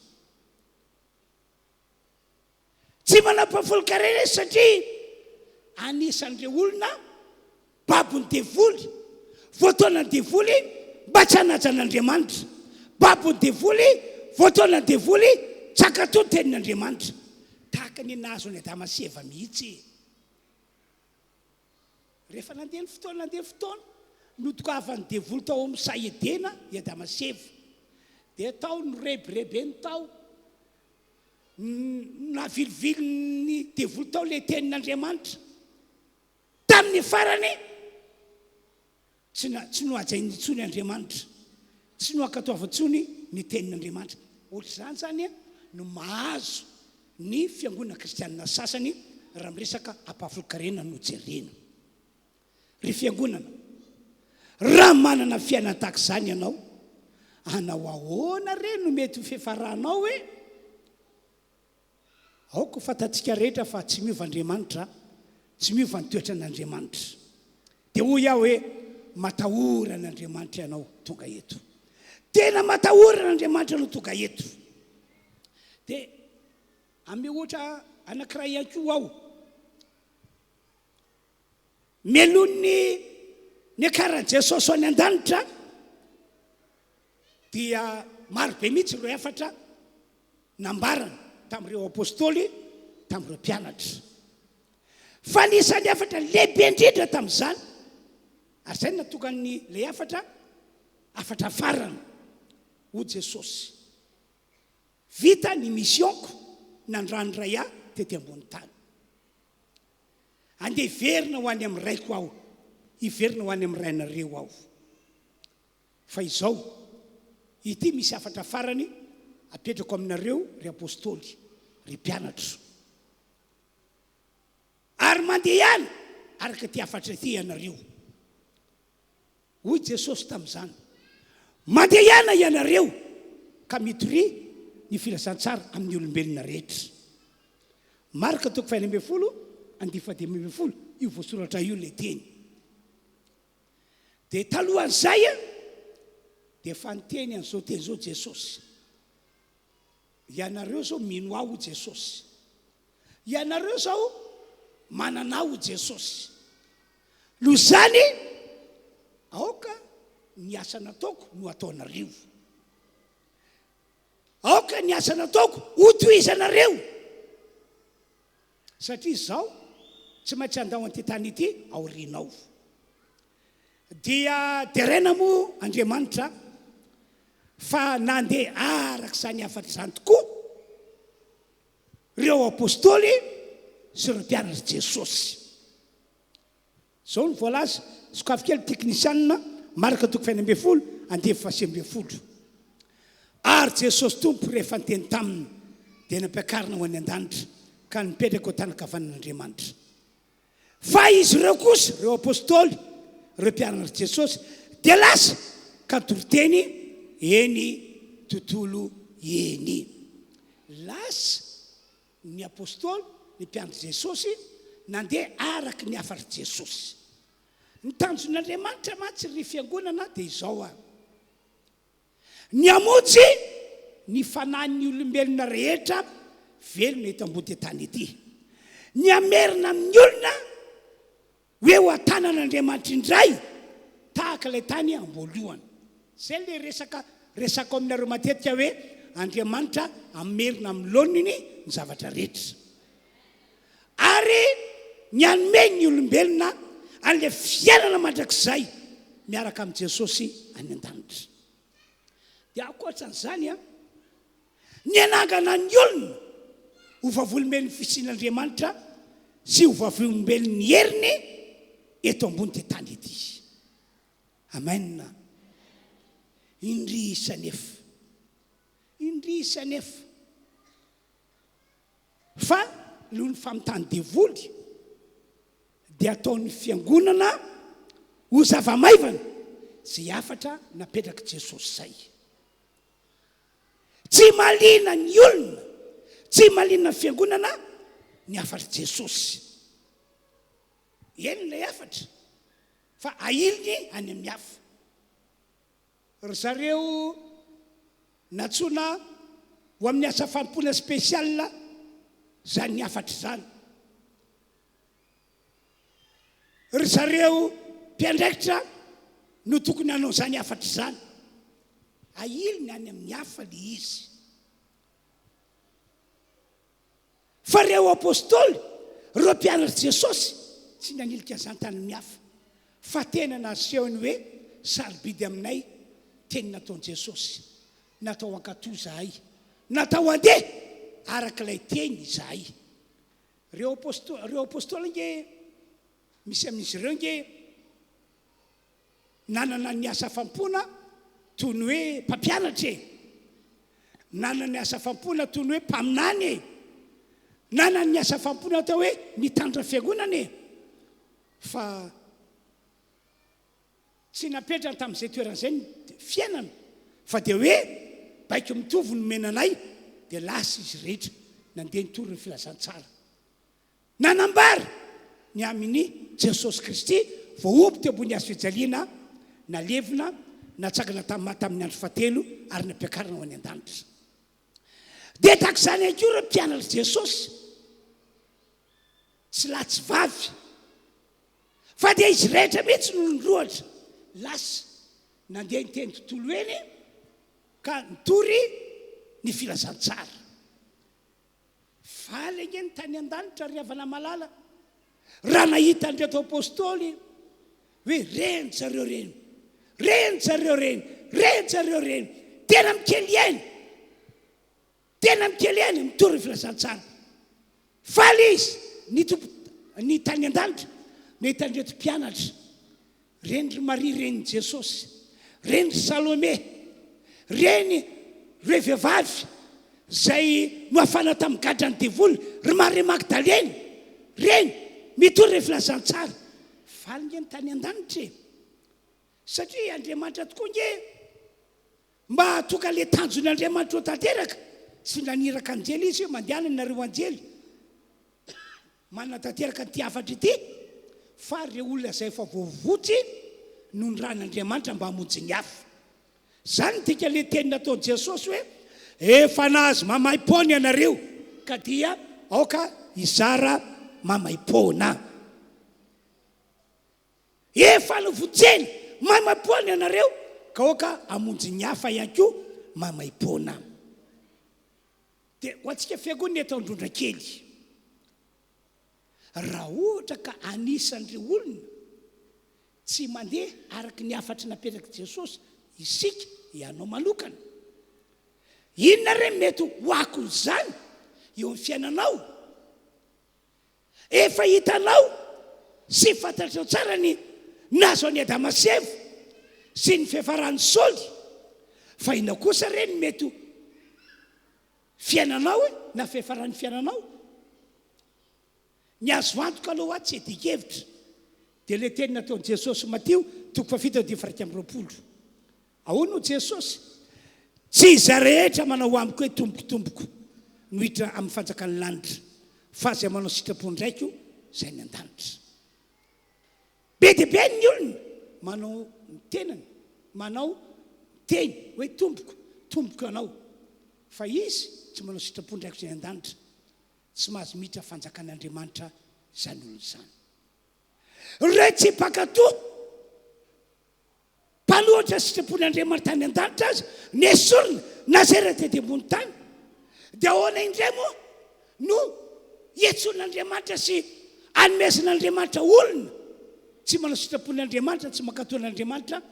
Tsy manao ampahafolon-karena izy satria anisan'ireo olona babon'ny devoly, voataonan'ny devoly mba tsy hanaja an'Andriamanitra. Babon'ny devoly, voataonan'ny devoly tsy hankatò ny tenin'Andriamanitra. Tahaka ny nahazo an'i Adama sy Eva mihitsy. Rehefa nandeha ny fotoana, nandeha ny fotoana, notokavan'ny devoly tao amin'ny saha Edena i Adama sy Eva. Dia tao norebirebeny tao, navilivilin'ny devoly tao ilay tenin'Andriamanitra. Tamin'ny farany, tsy na, tsy nohajainy intsony Andriamanitra. Tsy noankatoaviny intsony ny tenin'Andriamanitra. Ohatr'izany izany no mahazo ny fiangonana kristianina sasany raha miresaka ampahafolon-karena no jerena. Ry fiangonana, raha manana fiainana tahaka izany ianao, hanao ahoana re no mety ho fiafaranao e? Aoka ho fantatsika rehetra fa tsy miova Andriamanitra, tsy miova ny toetran'Andriamanitra. Dia hoy aho hoe, matahora an'Andriamanitra ianao tonga eto. Tena matahora an'Andriamanitra ianao tonga eto. Dia hanome ohatra anankiray ihany koa aho. Mialoha ny niakaran'i Jesosy ho any an-danitra dia maro be mihitsy ireo hafatra nambarany tamin'ireo apostoly, tamin'ireo mpianatra. Fa anisan'ny hafatra lehibe indrindra tamin'izany, ary izay no nahatonga ny ilay hafatra, hafatra farany, hoy Jesosy, Vita ny mission-ko nandran'ny Ray ahy tety ambony tany. Andeha hiverina ho any amin'ny Raiko aho, hiverina ho any amin'ny Rainareo aho. Fa izao, ity misy hafatra farany apetrako aminareo ry Apostoly, ry mpianatro. Ary mandehana araka ity hafatra ity ianareo. Hoy Jesosy tamin'izany, Mandehana ianareo ka mitoria ny filazantsara amin'ny olombelona rehetra. Marka toko faha-16 andininy faha-15, io voasoratra io ilay teny. Dia talohan'izay dia efa niteny an'izao teny izao Jesosy. Ianareo izao mino ahy hoy Jesosy. Ianareo izao manana ahy hoy Jesosy. Noho izany, aoka ny asa nataoko no ataonareo. Aoka ny asa nataoko hotohizanareo. Satria izaho tsy maintsy handao an'ity tany ity aorianao. Dia deraina moa Andriamanitra fa nandeha araka izany hafatra izany tokoa ireo apostoly sy ireo mpianatr'i Jesosy. Izao no voalaza, sokafy kely teknisianina, Marka toko fahenina ambin'ny folo, andininy fahasivy ambin'ny folo. Ary Jesosy Tompo rehefa niteny taminy dia nampiakarina ho any an-danitra ka nipetraka eo an-tanan-kavanan'Andriamanitra. Fa izy ireo kosa, ireo apostoly, ireo mpianatr'i Jesosy, dia lasa ka nitory teny eny tontolo eny. Lasa ny apostoly, ny mpianatr'i Jesosy, nandeha araka ny hafatr'i Jesosy. Ny tanjon'Andriamanitra mantsy ry fiangonana dia izao an, ny hamonjy ny fanahin'ny olombelona rehetra velona eto ambody tany ety, ny hamerina amin'ny olona Ho eo an-tanan'Andriamanitra indray tahaka ilay tany am-boalohany. Izay ilay resaka resako aminareo matetika hoe Andriamanitra hamerina amin'ny laoniny ny zavatra rehetra. Ary ny hanome ny olombelona an'ilay fiainana mandrakizay miaraka amin'i Jesosy any an-danitra. Dia ankoatran'izany an, Ny hanangana ny olona ho vavolombelon'ny fisian'Andriamanitra sy ho vavolombelon'ny heriny eto ambony tany ity. Amen. Indrisy anefa, indrisy anefa fa noho ny famitàn'ny devoly dia ataon'ny fiangonana ho zava-maivana izay hafatra napetrak'i Jesosy izay. Tsy mahaliana ny olona, tsy mahaliana ny fiangonana ny hafatr'i Jesosy. Eny ilay hafatra. Fa ahiliny any amin'ny hafa. Ry zareo nantsoina ho amin'ny asa fanompoana spécial izany hafatra izany. Ry zareo mpiandraikitra no tokony hanao izany hafatra izany. Ahiliny any amin'ny hafa ilay izy. Fa ireo apostoly, ireo mpianatr'i Jesosy, tsy nanilika an'izany tany amin'ny hafa, fa tena nasehony hoe sarobidy aminay teny nataon'i Jesosy. Natao hankatò izahay. Natao handeha araka ilay teny izahay. Ireo apostoly, ireo apostoly ange, misy amin'izy ireo ange nanana ny asa fanompoana toy ny hoe mpampianatra e! Nanana ny asa fanompoana toy ny hoe mpaminany e! Nanana ny asa fanompoana atao hoe nitandrina fiangonana e! Fa tsy napetrany tamin'izay toerana izay ny fiainana fa dia hoe baiko mitovy no nomena anay dia lasa izy rehetra nandeha nitory ny filazantsara. Nanambara ny amin'i Jesosy Kristy voahombo teo ambony hazo fijaliana, nalevina, natsangana tamin'ny maty tamin'ny andro fahatelo ary nampiakarina ho any an-danitra. Dia tahaka izany ihany koa ireo mpianatr'i Jesosy, tsy lahy tsy vavy, fa dia izy rehetra mihitsy no nirohotra lasa nandeha niteny tontolo eny ka nitory ny filazantsara. Faly ange ny tany an-danitra ry havana malala raha nahita an'ireto apostoly hoe reny zareo reny, reny zareo reny, reny zareo reny, tena mikely aina, tena mikely aina mitory ny filazantsara. Faly izy ny tompo ny tany an-danitra nahita an'ireto mpianatra Reny ry Maria renin'i Jesosy, reny ry Salome, reny ireo vehivavy izay nohafana tamin'ny gadran'ny devoly, ry Maria Magdalena, reny mitory ny filazantsara. Faly nge ny tany an-danitra e! Satria Andriamanitra tokoa nge mba hahatonga ilay tanjon'Andriamanitra ho tanteraka, tsy naniraka anjely izy hoe mandehana nareo anjely, Manatanteraka an'ity hafatra ity fa ireo olona izay efa voavonjy no nirahin'Andriamanitra mba hamonjy ny hafa. Izany no dikan'ilay teny nataon'i Jesosy hoe, Efa nahazo maimaim-poana ianareo, ka dia aoka hizara maimaim-poana. Efa novonjena maimaim-poana ianareo, ka aoka hamonjy ny hafa ihany koa maimaim-poana. Dia ho antsika fiangonana eto Androndrakely, raha ohatra ka anisan'ireo olona tsy mandeha araka ny hafatry napetrak'i Jesosy isika, ianao manokana, inona re mety ho akon'izany eo amin'ny fiainanao? Efa hitanao sy fantatrao tsara ny nahazo an'i Adama sy Eva sy ny fiafaran'i Saoly, fa inona kosa re ny mety ho fiainanao e, na fiafaran'ny fiainanao? Ny azo antoka aloha tsy hiadian-kevitra dia ilay teny nataon'i Jesosy Matio toko fahafito andininy faha 21. Ahoana hoy Jesosy? Tsy izay rehetra manao amiko hoe Tompoko, Tompoko no hiditra amin'ny fanjakan'ny lanitra, fa izay manao sitrapon-dRaiko izay any an-danitra. Be dia be ny olona manao ny tenany, manao teny hoe Tompoko, Tompoko ianao, fa izy tsy manao sitrapon-dRaiko izay any an-danitra. Tsy mahazo miditra fanjakan'Andriamanitra izany olona izany. Ireo tsy mpankatò. Mpanohitra sitrapon'Andriamanitra any an-danitra aza nesorina nazera tety ambony tany, dia ahoana indray moa no hiantsoan'Andriamanitra sy hanomezan'Andriamanitra olona tsy manao sitrapon'Andriamanitra, tsy mankatò an'Andriamanitra,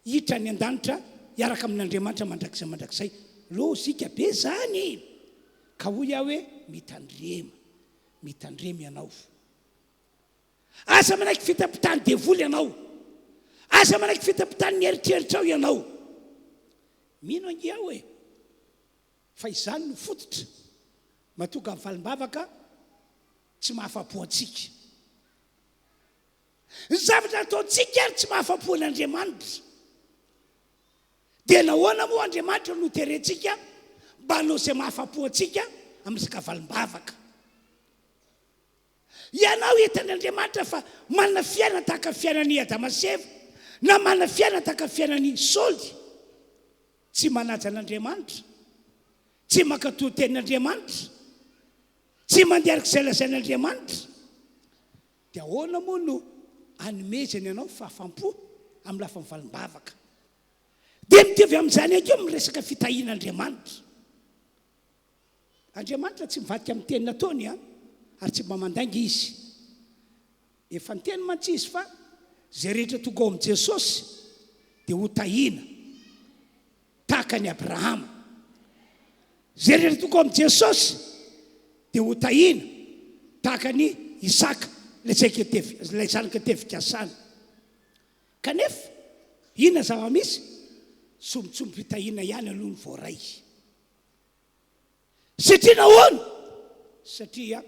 hiditra any an-danitra hiaraka amin'Andriamanitra mandrakizay mandrakizay? Lojika be izany! Ka hoy aho hoe, mitandrema, mitandrema ianao. Aza manaiky fitapitan'ny devoly ianao. Aza manaiky fitapitan'ny eritreritrao ianao. Mino ange aho e, fa izany no fototra mahatonga ny valim-bavaka tsy mahafa-po antsika. Ny zavatra ataontsika ary tsy mahafa-po an'Andriamanitra. Dia nahoana moa Andriamanitra no terentsika mba hanao izay mahafa-po antsika amin'ny resaka valim-bavaka? Ianao hitan'Andriamanitra fa manana fiainana tahaka ny fiainan'i Adama sy Eva, na manana fiainana tahaka ny fiainan'i Saoly. Tsy manaja an'Andriamanitra, tsy mankatò tenin'Andriamanitra, tsy mandeha araka izay lazain'Andriamanitra. Dia ahoana moa no anomezany anao fahafam-po amin'ny lafiny valim-bavaka? Dia mitovy amin'izany ihany koa amin'ny resaka fitahian'Andriamanitra. Andriamanitra tsy mivadika amin'ny teny nataony an, ary tsy mba mandainga Izy. Efa niteny mantsy Izy fa izay rehetra tonga ao amin'i Jesosy dia ho tahiana tahaka an'i Abrahama. Izay rehetra tonga ao amin'i Jesosy dia ho tahiana tahaka an'i Isaka, ilay zanaka tevikasana. Kanefa, inona zava-misy? Sombintsombim-pitahiana ihany aloha ny voaray. Satria nahoana? Satria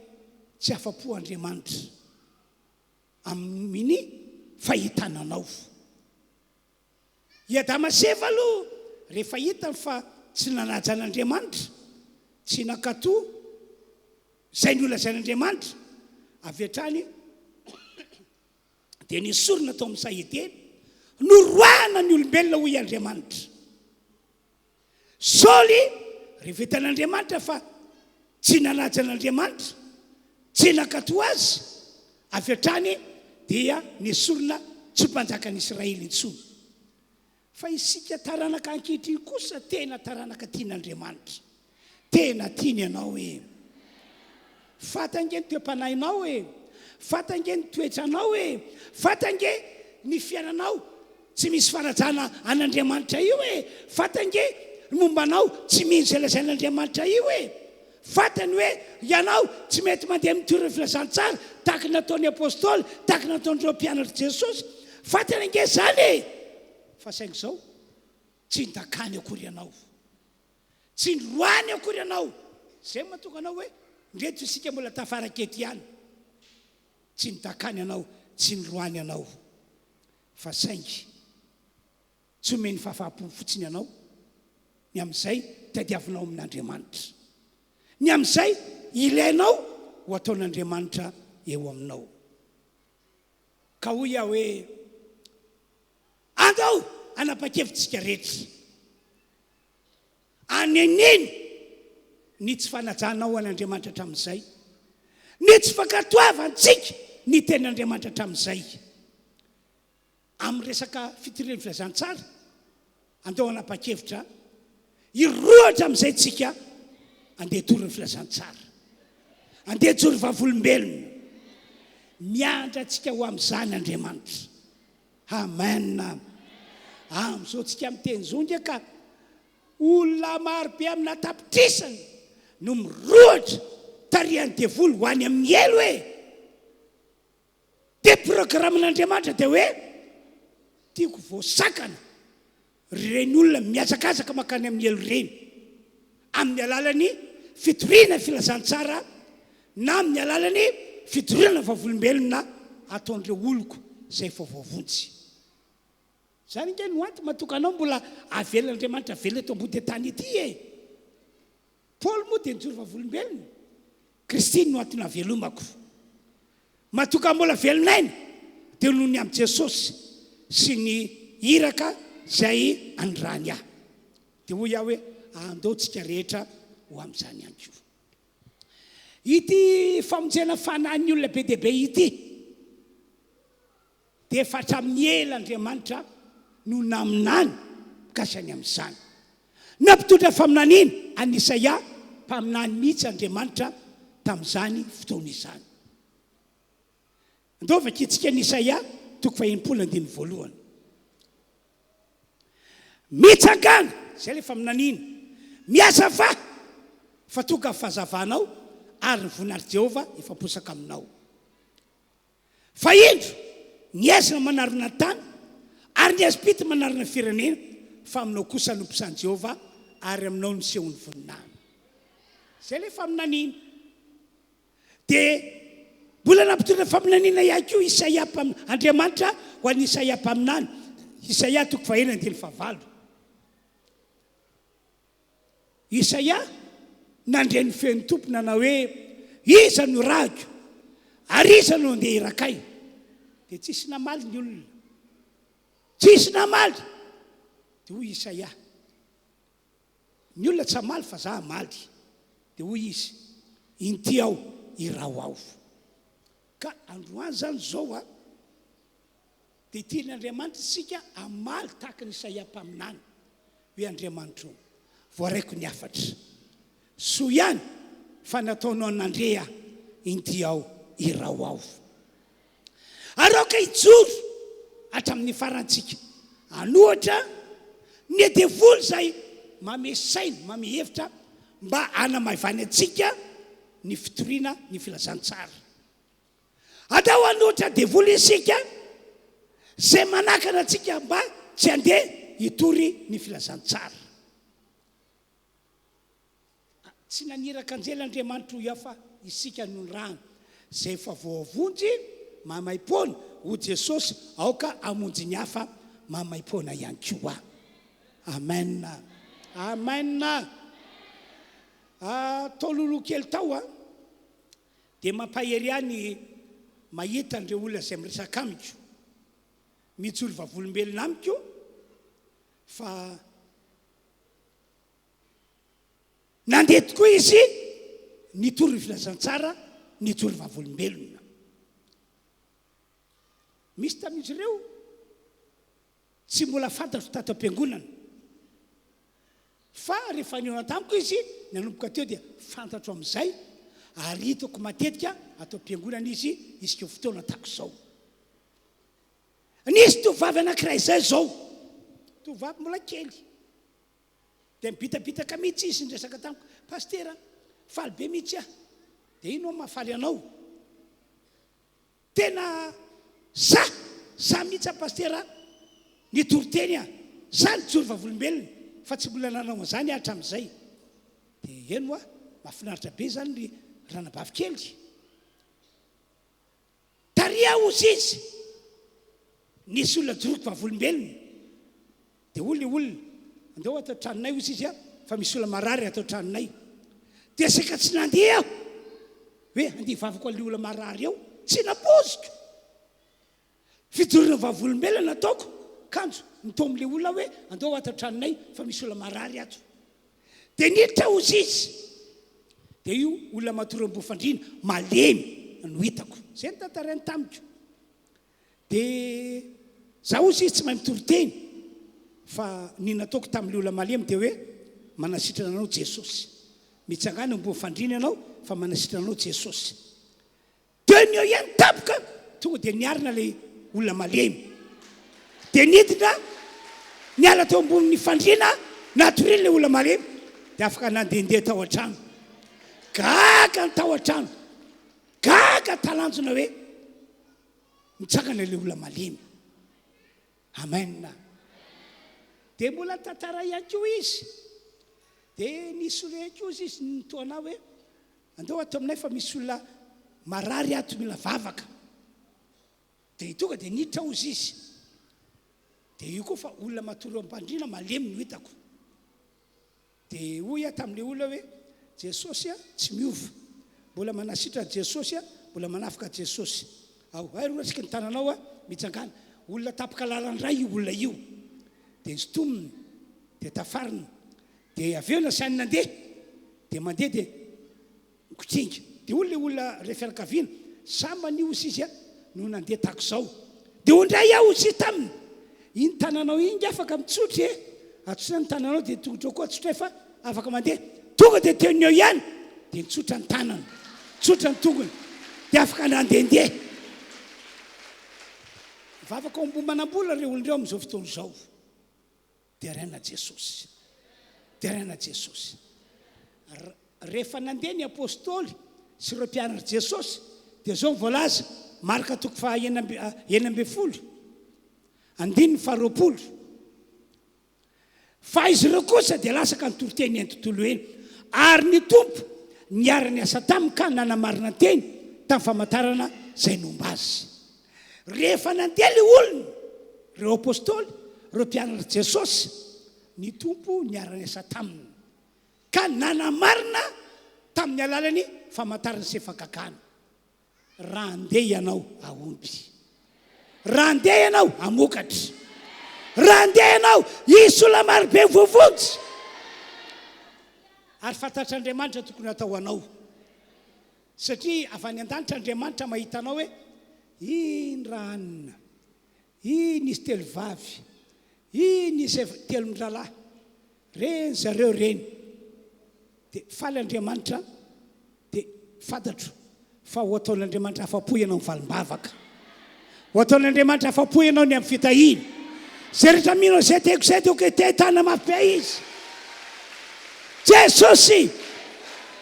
tsy afa-po Andriamanitra amin'ny fahitana anao. I Adama sy Eva aloha rehefa hitany fa tsy nanaja an'Andriamanitra, tsy nankatò izay nolazain'Andriamanitra, avy hatrany dia nesorina tao amin'ny saha Edena, noroahana ny olombelona hoy Andriamanitra. Saoly, rehefa hitan'Andriamanitra fa tsy nanaja an'Andriamanitra, tsy nankatò azy, avy hatrany dia nesorina tsy ho mpanjakan'i Israely intsony. Fa isika taranaka ankehitriny kosa tena taranaka tian'Andriamanitra. Tena tiany ianao e! Fata ange ny toe-panahinao e! Fata ange ny toetranao e! Fata ange ny fiainanao tsy misy fanajana an'Andriamanitra io e! Fata ange ny momba anao tsy mino izay lazain'Andriamanitra io e! Fantany hoe ianao tsy mety mandeha mitory ny filazantsara tahaka ny nataon'ny apostoly, tahaka ny nataon'ireo mpianatr'i Jesosy. Fantany ange izany e! Fa saingy izao, tsy nidakany akory ianao. Tsy noroahany akory ianao. Izay no mahatonga anao hoe, ndreto isika mbola tafaraka eto ihany. Tsy nidakany ianao, tsy noroahany ianao. Fa saingy. Tsy omeny fahafaham-po fotsiny anao ny amin'izay tadiavinao amin'Andriamanitra. Ny amin'izay ilainao ho ataon'Andriamanitra eo aminao. Ka hoy aho hoe, Andao hanapa-kevitra isika rehetra. Aneneno ny tsy fanajanao an'Andriamanitra hatramin'izay, ny tsy fankatoavantsika ny tenin'Andriamanitra hatramin'izay. Amin'ny resaka fitoriana ny filazantsara, andao hanapa-kevitra hirohotra amin'izay tsika andeha hitory ny filazantsara. Andeha hijoro vavolombelona. Miandry antsika ho amin'izany Andriamanitra. Amen. Amin'izao tsika miteny izao nge ka olona marobe amina tapitrisany no mirohotra tarihan'ny devoly ho any amin'ny helo e. Dia programan'Andriamanitra dia hoe tiako voasakana ireny olona mihazakazaka mankany amin'ny helo ireny amin'ny alalan'ny fitoriana filazantsara na amin'ny alalan'ny fitoriana vavolombelona ataon'ireo oloko izay efa voavonjy. Izany ange no antony mahatonga anao mbola avelan'Andriamanitra velona eto ambody tany ity e! Paoly moa dia nijoro vavolombelona, Kristy no antony havelomako. Matoa mbola velon'aina dia noho ny amin'i Jesosy sy ny iraka izay anirahany ahy. Dia hoy aho hoe, andao tsika rehetra ho amin'izany ihany koa. Ity famonjena fanahin'ny olona be dia be ity. Dia efa hatramin'ny ela Andriamanitra no naminany mikasika ny amin'izany. Nampitondra faminaniana an'i Isaia mpaminany mihitsy Andriamanitra tamin'izany fotoana izany. Andao vakintsika ny Isaia toko faha-60 andininy voalohany. Mitsangàna, izay ilay faminaniana, mihazavà, fa tonga ny fahazavanao ary ny voninahitr'i Jehovah efa miposaka aminao. Fa indro, ny aizina manarona ny tany, ary ny aizim-pito manarona ny firenena, fa aminao kosa no mpisan'i Jehovah, ary aminao no nisehoan'ny voninahiny. Izay ilay faminaniana. Dia mbola nampitondra faminaniana ihany koa Isaia mpaminany, Andriamanitra ho an'i Isaia mpaminany, Isaia toko fahenina andininy fahavalo. Isaia nandre ny feon'ny Tompo nanao hoe, Iza no irahiko? Ary iza no handeha hirakay? Dia tsisy namaly ny olona. Tsisy namaly. Dia hoy Isaia, Ny olona tsy hamaly fa za hamaly. Dia hoy izy, Inty aho, iraho aho. Ka androany izany izao a, dia tian'Andriamanitra isika hamaly tahaka an'i Isaia mpaminany, hoe, Andriamanitro ô, voaraiko ny hafatra. Soa ihany fa nataonao nandre aho, inty aho, iraho aho. Ary aoka hijoro hatramin'ny farany tsika hanohatra ny devoly izay mamehy saina, mamehy hevitra mba hanamaivany antsika ny fitoriana ny filazantsara. Andao hanohitra devoly isika izay manakana antsika mba tsy handeha hitory ny filazantsara. Tsy naniraka anjely Andriamanitra hoy aho fa isika no nirahana. Izay efa voavonjy maimaimpoana hoy Jesosy aoka hamonjy ny hafa maimaimpoana ihany koa. Amen. Amen. Tao loloha kely tao a dia mampahery ahy ny mahita an'ireo olona izay miresaka amiko, mijoro vavolombelona amiko fa Nandeha tokoa izy nitory ny filazantsara, nijoro vavolombelona. Misy tamin'izy ireo tsy mbola fantatro tato am-piangonana. Fa rehefa nihaona tamiko izy, nanomboka teo dia fantatro amin'izay ary hitako matetika ato am-piangonana izy isika fotoana tahaka izao. Nisy tovovavy anankiray izay izao, tovovavy mbola kely. Dia nibitabitaka mihitsy izy niresaka tamiko, Pasitera, faly be mihitsy aho. Dia inona no mahafaly anao? Tena sahy, sahy mihitsy aho Pasitera nitory teny aho, sahy nijoro vavolombelona fa tsy mbola nanao an'izany aho hatramin'izay. Dia eny hoa, mahafinaritra be izany ry ranabavy kely. Tary aho hozy izy, nisy olona joroko vavolombelona, dia hoy ilay olona, andao ato an-tranonay hozy izy fa misy olona marary ato an-tranonay. Dia saika tsy nandeha aho, hoe handeha hivavaka ho an'ilay olona marary ao, tsy nampoiziko. Fijoroana vavolombelona nataoko, kanjo nitaomin'ilay olona aho hoe andao ato an-tranonay fa misy olona marary ato. Dia niditra hozy izy. Dia io olona matory ambony fandriana, malemy no hitako. Izay no tantarainy tamiko. Dia za hozy izy tsy mahay mitory teny fa ny nataoko tamin'ilay olona malemy dia hoe manasitrana anao Jesosy. Mitsangàna eo ambony fandriana ianao fa manasitrana anao Jesosy. Teo no eo ihany tampoka tonga dia niarina ilay olona malemy. Dia nidina niala teo ambonin'ny fandriana natoriany ilay olona malemy dia afaka nandehandeha tao an-trano. Gaga ny tao an-trano. Gaga talanjona hoe nitsangana ilay olona malemy. Amen. Dia mbola nitantara ihany koa izy. Dia nisy olona ihany koa izy nitohana hoe andao ato aminay fa misy olona marary ato mila vavaka. Dia tonga dia niditra hozy izy. Dia io koa fa olona matory eo am-pandriana malemy no hitako. Dia hoy aho tamin'ilay olona hoe, Jesosy a, tsy miova. Mbola manasitrana Jesosy a, mbola manafaka Jesosy. Ao, hay roa raisin'ny tananao a, mitsangàna. Olona tapaka lalan-dray io olona io. Dia nosintominy, dia tafarina. Dia avy eo nasainy nandeha. Dia mandeha dia. Mikotringa. Dia hoy ilay olona iray fianakaviana, Sambany hozy izy no nandeha tahaka izao. Dia hoy indray aho hozy taminy, Iny tananao iny nge afaka mitsotra e! Atsotra ny tananao dia ny tongotrao koa atsotray fa afaka mandeha. Tonga dia teo no eo ihany dia nitsotra ny tanany, nitsotra ny tongony, dia afaka nandehandeha. Mivavaka ao Ambohimanambola ireo olona ireo amin'izao fotoana izao. Deraina Jesosy. Deraina Jesosy. Rehefa nandeha ny apostoly sy ireo mpianatr'i Jesosy dia izao no voalaza, Marka toko faha 16, andininy faha 20. Fa izy ireo kosa dia lasa ka nitory teny eny tontolo eny. Ary ny Tompo niara-niasa taminy ka nanamarina teny tamin'ny famantarana izay nomba azy. Rehefa nandeha ilay olona, ireo apostoly, ireo mpianatr'i Jesosy, ny Tompo niara-niasa taminy, ka nanamarina tamin'ny alalan'ny famantarana sy fahagagana. Raha handeha ianao, hahomby. Raha handeha ianao, hamokatra. Raha handeha ianao, hisy olona marobe ho voavonjy. Ary fantatr'Andriamanitra tokony hatao ho anao. Satria avy any an-danitra Andriamanitra mahita anao hoe, iny Rahanina, iny izy telovavy, iny izy telo mirahalahy, reny zareo reny. Dia faly Andriamanitra, dia fantatro fa ho ataon'Andriamanitra afa-po ianao amin'ny valim-bavaka. Ho ataon'Andriamanitra afa-po ianao ny amin'ny fitahiany. Izay rehetra mino an'izay teniko izay dia ok te-tana mafy be izy. Jesosy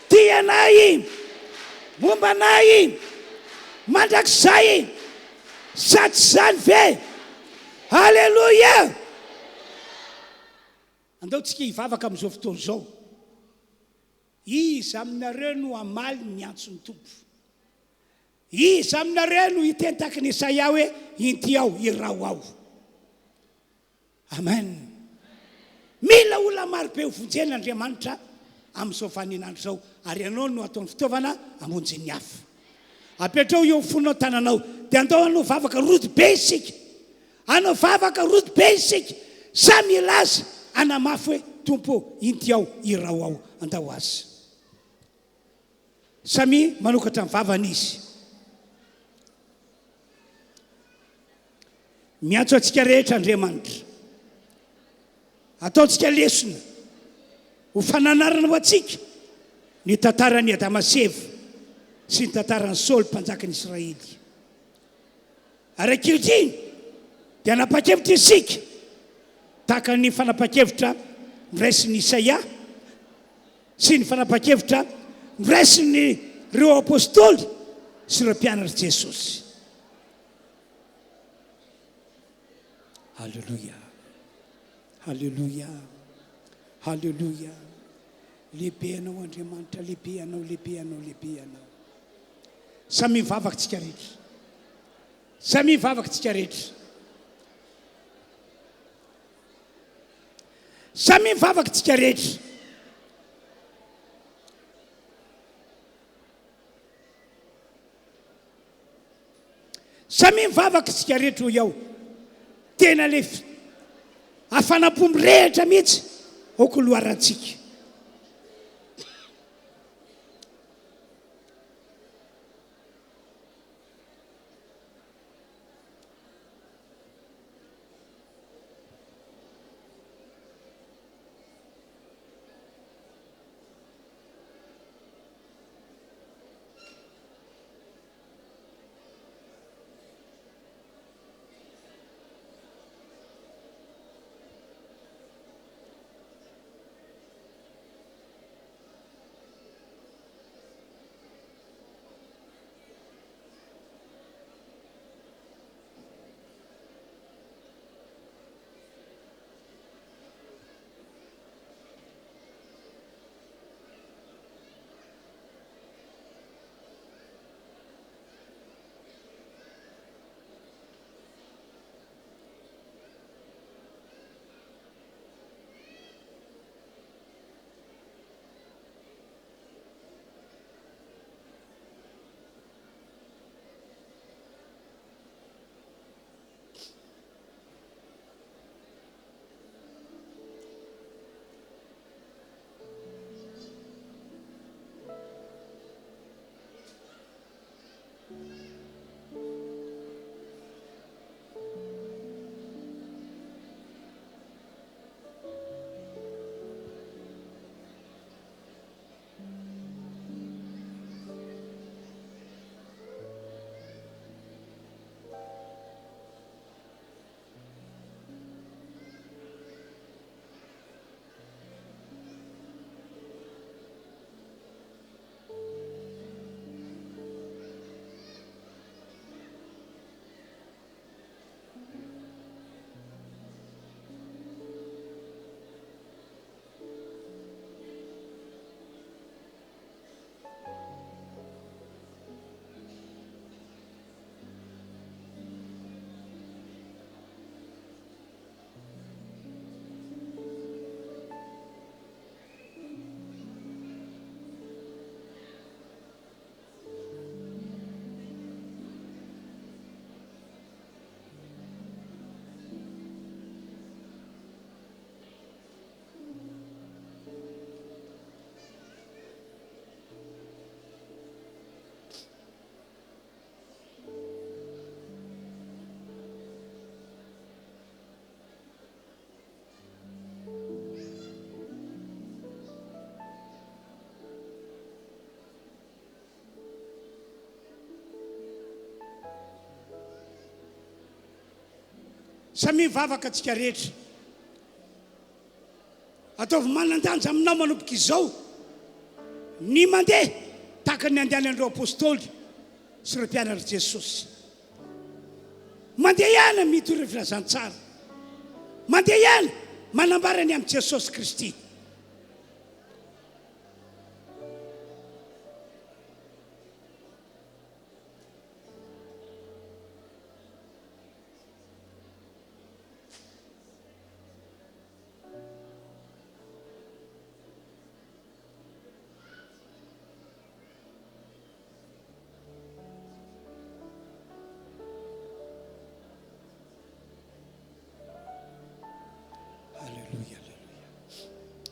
tia anay, momba anay mandrakizay. Sa tsy izany ve? Aleloia! Andao tsika hivavaka amin'izao fotoana izao. Iza aminareo no hamaly ny antson'ny Tompo? Iza aminareo no hiteny tahaka an'i Isaia hoe, Inty aho, iraho aho? Amen. Mila olona marobe ho vonjena Andriamanitra amin'izao vaninandro izao, ary ianao no ataony fitaovana hamonjy ny hafa. Apetraho eo amin'ny fonao ny tananao, dia andao hanao vavaka rodobe isika. Hanao vavaka rodobe isika, samy hilaza hanamafy hoe, Tompo ô, inty aho, iraho aho. Andao aza. Samia manokatra ny vavany izy. Miantso antsika rehetra Andriamanitra. Ataontsika lesona ho fananarana ho antsika ny tantaran'i Adama sy Eva sy ny tantaran'i Saoly mpanjakan'i Israely. Ary ankehitriny dia hanapa-kevitra isika tahaka ny fanapa-kevitra noraisin'i Isaia sy ny fanapa-kevitra noraisin'ireo apostoly sy ireo mpianatr'i Jesosy. Haleloia. Haleloia. Haleloia. Lehibe ianao Andriamanitra, lehibe ianao, lehibe ianao, lehibe ianao. Samy mivavaka tsika rehetra. Samy mivavaka tsika rehetra. Samy mivavaka tsika rehetra. Samia mivavaka isika rehetra hoy aho. Tena le hafanam-po mirehitra mihitsy aoka ho loharantsika. Samia mivavaka tsika rehetra. Ataovy manan-danja aminao manomboka izao ny mandeha tahaka ny nandehanan'ireo apostoly sy ireo mpianatr'i Jesosy. Mandeha ihany mitory ny filazantsara. Mandeha ihany manambara ny amin'i Jesosy Kristy. Alléluia, alléluia.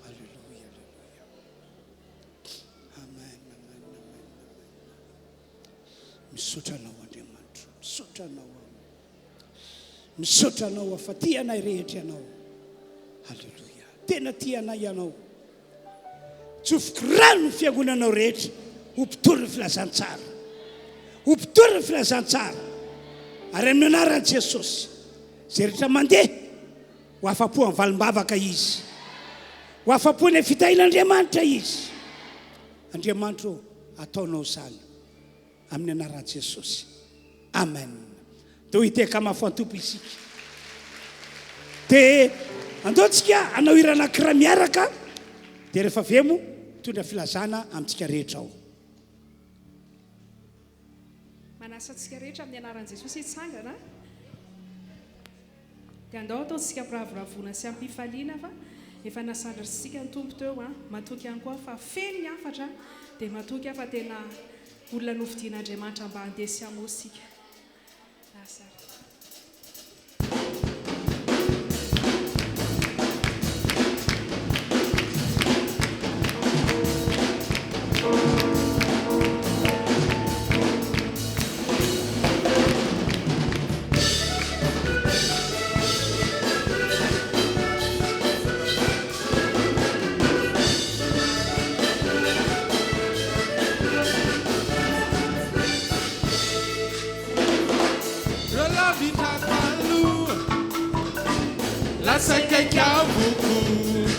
Alléluia, alléluia. Amen, amen, amen, amen. Misaotra anao Andriamanitra. Misaotra anao aho. Misaotra anao aho fa tia anay rehetra ianao. Alléluia. Tena tia anay ianao. Tsofiko rano ny fiangonanao rehetra ho mpitory ny filazantsara. Ho mpitory ny filazantsara. Ary amin'ny anaran'i Jesosy, izay rehetra mandeha ho afa-po amin'ny valim-bavaka izy. Ho afa-po ny fitahian'Andriamanitra izy. Andriamanitra ô, ataonao izany. Amin'ny anaran'i Jesosy. Amen. Ndao hitehaka mafy an-Tompo isika. Dia andao tsika hanao hira anankiray miaraka, dia rehefa avy eo moa mitondra filazana amintsika rehetra ao. Manasa antsika rehetra amin'ny anaran'i Jesosy hitsangana. Dia andao ataontsika am-piravoravoana sy am-pifaliana fa efa nasandratr'isika ny Tompo teo an! Matoky ihany koa aho fa feno ny hafatra dia matoky aho fa tena olona nofidian'Andriamanitra mba handeha sy hamoha isika. Lasa ary. Ireo lavitra taloha lasa akaiky avokoa.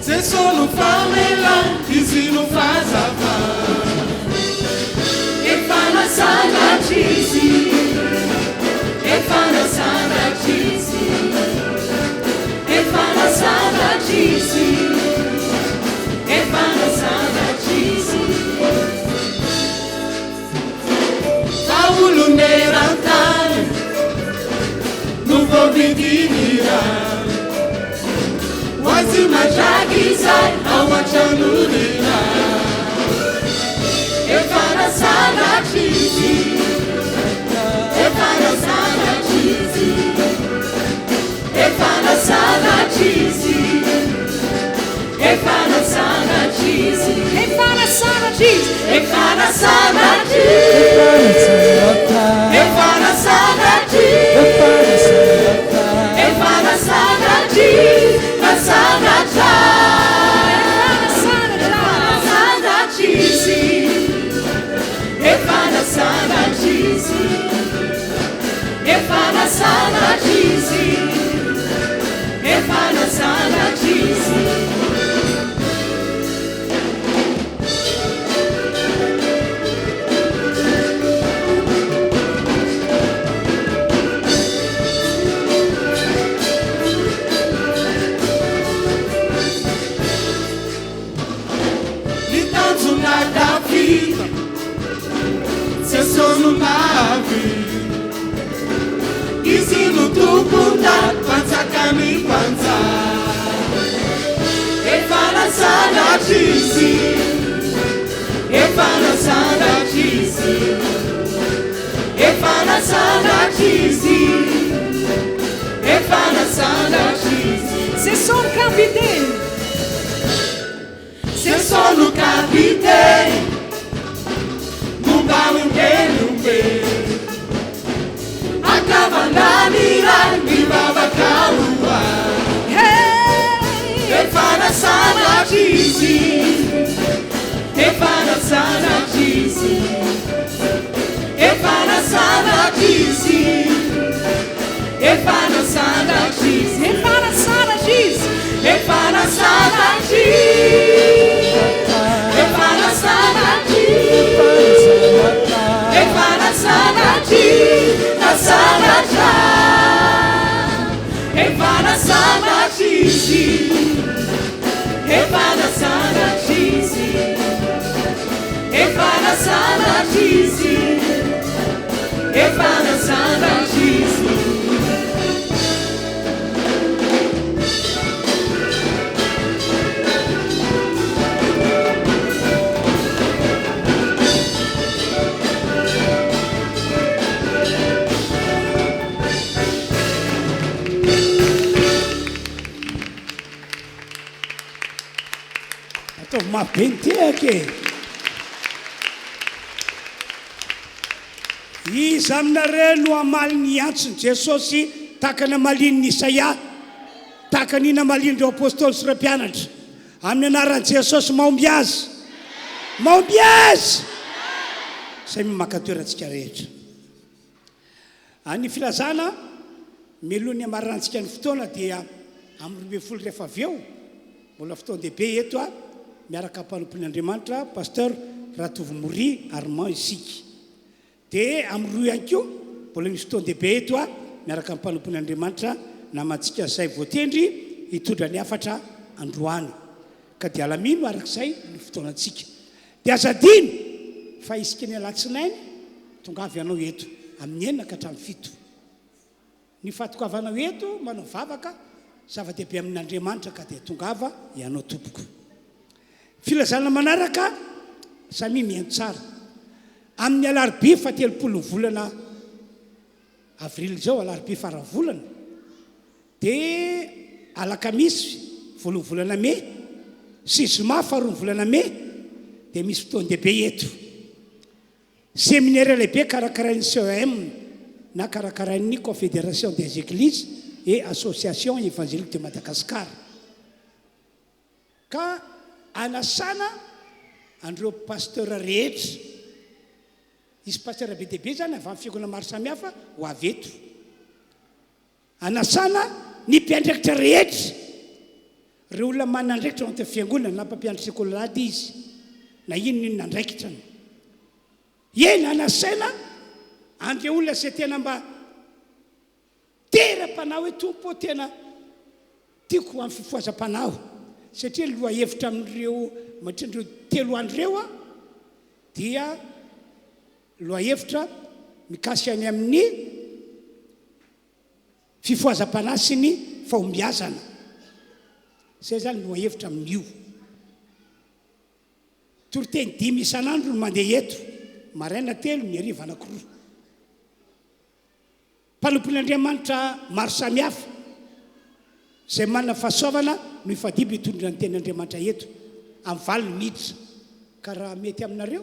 Jeso no famelana, Izy no fahazavana. Efa nasandratra Izy, efa nasandratra Izy, efa nasandratra Izy, efa nasandratra Izy. Fa olon'eran-tany no voavidin'ny rà. Ho azy mandrakizay ao an-tranony rà. Efa nasandratra Izy, efa nasandratra Izy, efa nasandratra Izy, efa nasandratra Izy, efa nasandratra Izy, efa nasandratra Izy, efa nasandratra Izy, efa nasandratra Izy, nasandratra, efa nasandratra Izy, efa nasandratra Izy, efa nasandratra Izy, efa nasandratra Izy. Ny tanjona tafita, Jeso no nahavita. Izy no tompon-daka, mpanjakan'ny mpanjaka. Efa nasandratra Izy, efa nasandratra Izy, efa nasandratra Izy, efa nasandratra Izy. C'est son capitaine. C'est son capitaine, momba ombe Ankavanany ray mivavaka ho ahy. Hey! Efa nasandratra Izy, efa nasandratra Izy, efa nasandratra Izy, efa nasandratra Izy, efa nasandratra Izy, efa nasandratra Izy, efa nasandratra Izy. Ataovy mafy be ny tehaka e! Iza aminareo no hamaly ny antson'i Jesosy tahaka ny namalian'i Isaia, tahaka ny namalian'ireo apostoly sy ireo mpianatra? Amin'ny anaran'i Jesosy mahombiaza! Mahombiaza! Izay no maka toerantsika rehetra. Ny filazana mialoha ny hamaranantsika ny fotoana dia amin'ny 12 rehefa avy eo, mbola fotoan-dehibe eto a, miaraka mpanompon'Andriamanitra Pasteur Ratovomoria Armand isika. Dia amin'ny roa ihany koa, mbola misy fotoan-dehibe eto a, miaraka amin'ny mpanompon'Andriamanitra namantsika izay voatendry hitondra ny hafatra androany. Ka dia alamino araka izay ny fotoanantsika. Dia aza adino fa isika ny alatsinainy tongava ianao eto amin'ny enina ka hatramin'ny fito. Ny fahatongavanao eto manao vavaka zava-dehibe amin'Andriamanitra ka dia tongava ianao tompoko. Filazana manaraka, samia mihaino tsara. Amin'ny alarobia fahatelopolo ny volana avril izao, alarobia faran'ny volana, dia alakamisy voalohan'ny volana mey sy zoma faharoan'ny volana mey dia misy fotoan-dehibe eto. Seminera lehibe karakarain'ny CEM na karakarain'ny Confédération des Églises et Associations Évangéliques de Madagascar ka anasana an'ireo pasteur rehetra. Hisy pasteur be dia be izany avy amin'ny fiangonana maro samihafa ho avy eto. Anasana ny mpiandraikitra rehetra, ireo olona manana andraikitra ao anatin'ny fiangonana, na mpampianatra sekoly alahady izy, na inona inona andraikitrany. Eny, anasaina an'ireo olona izay tena mba tera-panahy hoe Tompo ô, tena tiako ho amin'ny fifohazam-panahy aho. Satria ny lohahevitra amin'ireo mandritra an'ireo telo andro ireo dia lohahevitra mikasika ny amin'ny Fifohazam-panahy sy ny fahombiazana. Izay izany no lohahevitra amin'io. Toriteny dimy isan'andro no mandeha eto, maraina telo, ny hariva anankiroa. Mpanompon'Andriamanitra maro samihafa izay manana fahasoavana no hifandimby hitondra ny tenin'Andriamanitra eto amin'ny valo minitra. Ka raha mety aminareo,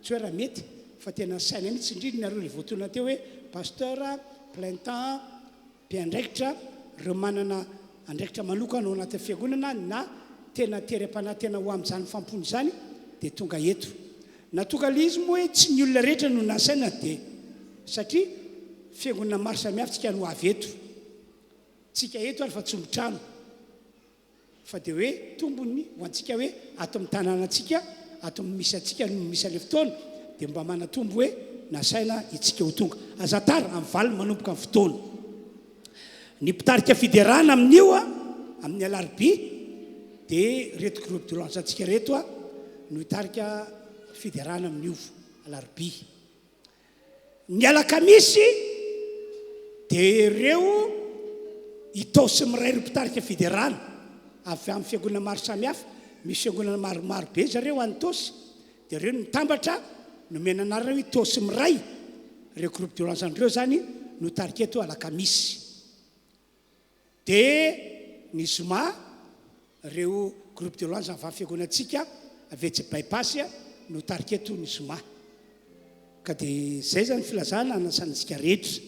tsy hoe raha mety, fa tena saina mihitsy, indrindra nareo ilay voatonona teo hoe pasteur, plein temps, mpiandraikitra, ireo manana andraikitra manokana ao anatin'ny fiangonana na tena tery am-panahy tena ho amin'izany fampony izany dia tonga eto. Na tonga ilay izy moa hoe tsy ny olona rehetra no nasaina dia satria fiangonana maro samihafa tsika no avy eto. Tsika eto ary fa tsy omby-trano. Fa dia hoe tombony ho antsika hoe ato amin'ny tanànantsika, ato amin'ny misy antsika no misy an'ilay fotoana, dia mba manatombo hoe nasaina itsika ho tonga. Aza tara, amin'ny valo manomboka ny fotoana. Ny mpitarika fiderana amin'io, amin'ny alarobia, dia ireto groupe de louange antsika ireto no hitarika fiderana amin'io alarobia. Ny alakamisy dia ireo Itaosy miray ireo mpitarika fiderana avy amin'ny fiangonana maro samihafa, misy fiangonana maromaro be zareo any Itaosy, dia ireo no mitambatra nomena anarana hoe Itaosy miray, ireo groupe de louange ireo izany no hitarika eto alakamisy. Dia ny zoma ireo groupe de louange avy amin'ny fiangonantsika avy etsy by pass no tarika eto ny zoma. Ka dia izay izany filazana hanasana antsika rehetra.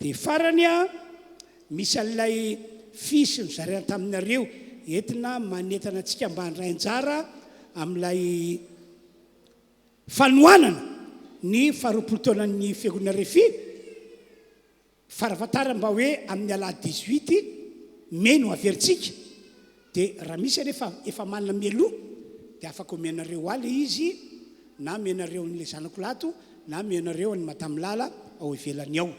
Dia farany a, misy an'ilay fiche nozaraina taminareo entina manentana antsika mba handray anjara amin'ilay fanohanana ny faharoapolo taonan'ny fiangonana Refi. Farafahatarany mba hoe amin'ny alahady dix-huit mai no averintsika dia raha misy anefa efa manana mialoha dia afaka omenareo ahy ilay izy na omenareo an'ilay zanako lahy ato na omenareo an'i madame Lala ao ivelany ao.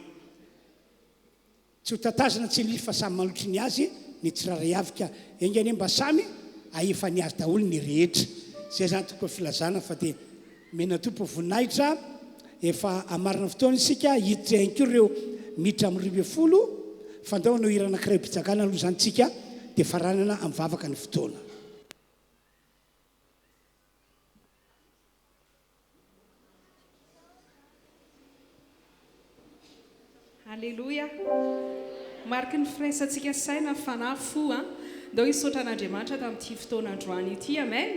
Tsy ho tatazana tsy indrisy fa samy manotry ny azy ny tsirairay avy ka enga anie mba samy ahefa ny azy daholo ny rehetra. Zay zany tompoko filazana fa dia omena Tompo voninahitra efa hamarana fotoana isika hiditra ihany koa ireo minitra amin'ny 12 fa ndao hanao hira anankiray mpitsangana aloha zany tsika dia faranana amin'ny vavaka ny fotoana. Aleloia! Mariky ny firaisantsika saina, fanahy, fo an! Ndao hisaotra an'Andriamanitra tamin'ity fotoana androany ity, amen!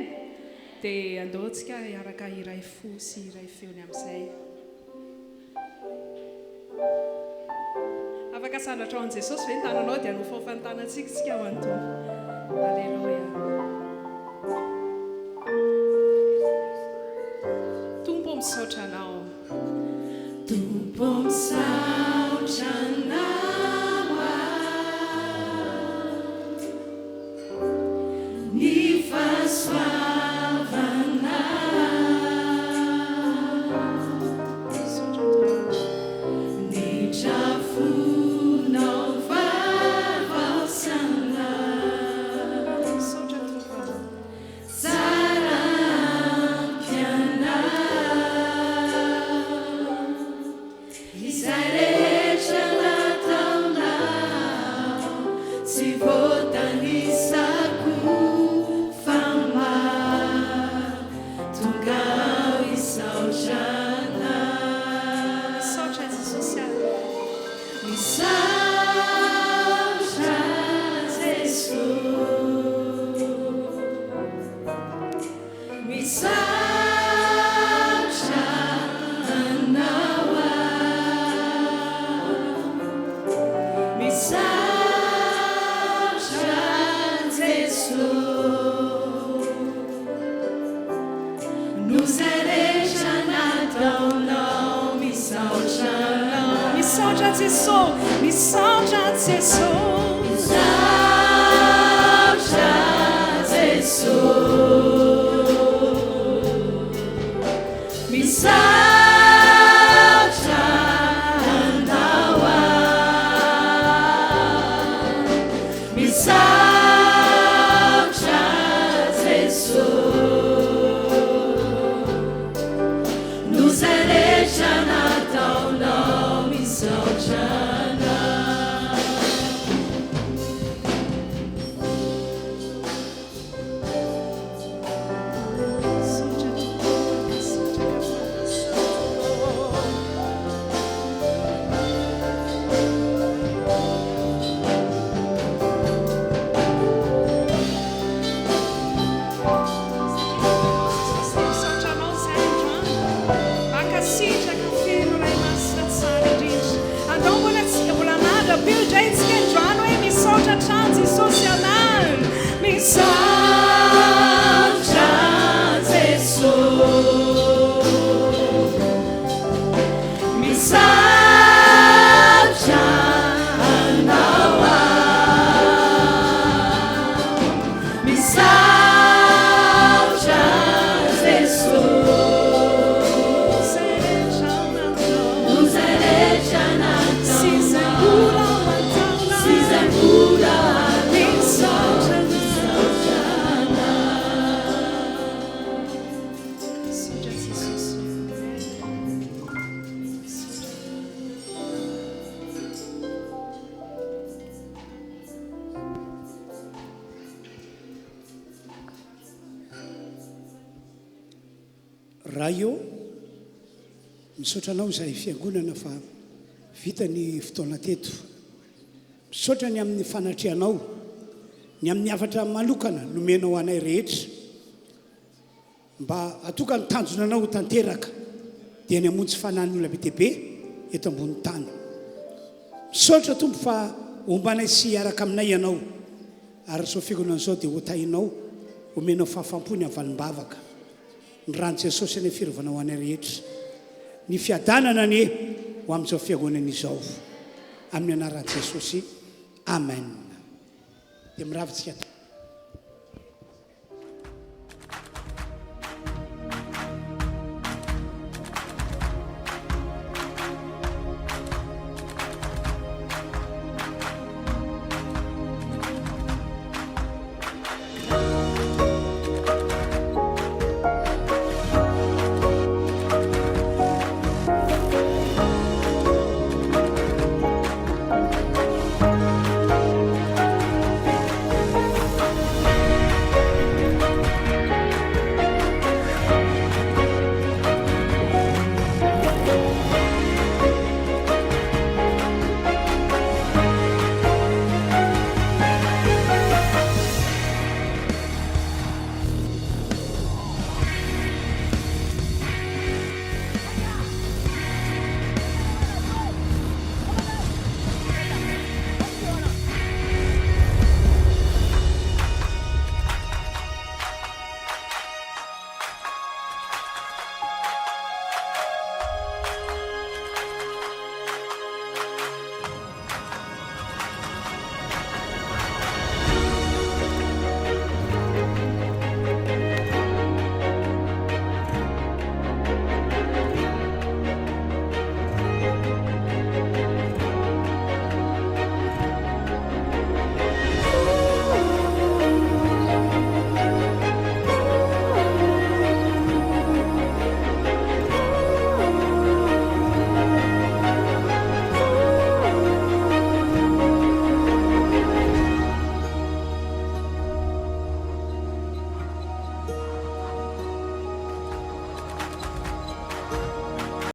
Dia andao tsika hiaraka hiray fo sy hiray feo ny amin'izay. Afaka asandratra ho an'i Jesosy ve ny tananao dia hanofahofa ny tanantsika isika ho an'ny Tompo. Aleloia. Tompo ô misaotra Anao. Tompo ô misaotra Anao aho. Ny fahasoavanao. Ny trafonao vaovao sana. Tsara ampianao. Izay rehetra nataonao tsy voatanisako fa mahatonga aho hisaotra Anao. Misaotra Jesosy a. Misaotra Jesosy. Misaotra Anao aho. Misaotra Jeso. Noho izay rehetra nataonao. Misaotra Anao. Misaotra Jeso. Misaotra Jeso. Misaotra Jeso. Misaotra Anao aho. Misaotra Jeso. Noho izay rehetra nataonao. Misaotra Anao. Misaotra anao izahay androany. Mankasitraka feno Ray Masina tsara indrindra. Andao mbola tsika mbola hanandra-peo indray tsika androany hoe misaotra hatrany Jesosy amen. Misaotra Jesosy. Misaotra Anao aho. Misaotra Jesosy. Noho izay rehetra nataonao. Sy izay mbola ho ataonao. Sy izay mbola ho ataonao. Misaotra Misaotra Anao. Misaotra Jesosy. Ray ô, misaotra Anao izahay Fiangonana fa vita ny fotoana teto. Misaotra ny amin'ny fanatrehanao, ny amin'ny hafatra manokana nomenao anay rehetra. Mba hatoka ny tanjona anao ho tanteraka dia ny hamonjy fanahin'ny olona be dia be eto ambony tany. Misaotra Tompo fa homba anay sy hiaraka aminay Ianao ary izao fiangonana izao dia hotahinao, homenao fahafampo ny amin'ny valim-bavaka. Ny ran'i Jesosy anie fiarovana ho anay rehetra. Ny fiadanana anie ho amin'izao fiangonana izao. Amin'ny anaran'i Jesosy. Amen. Dia mirava tsika.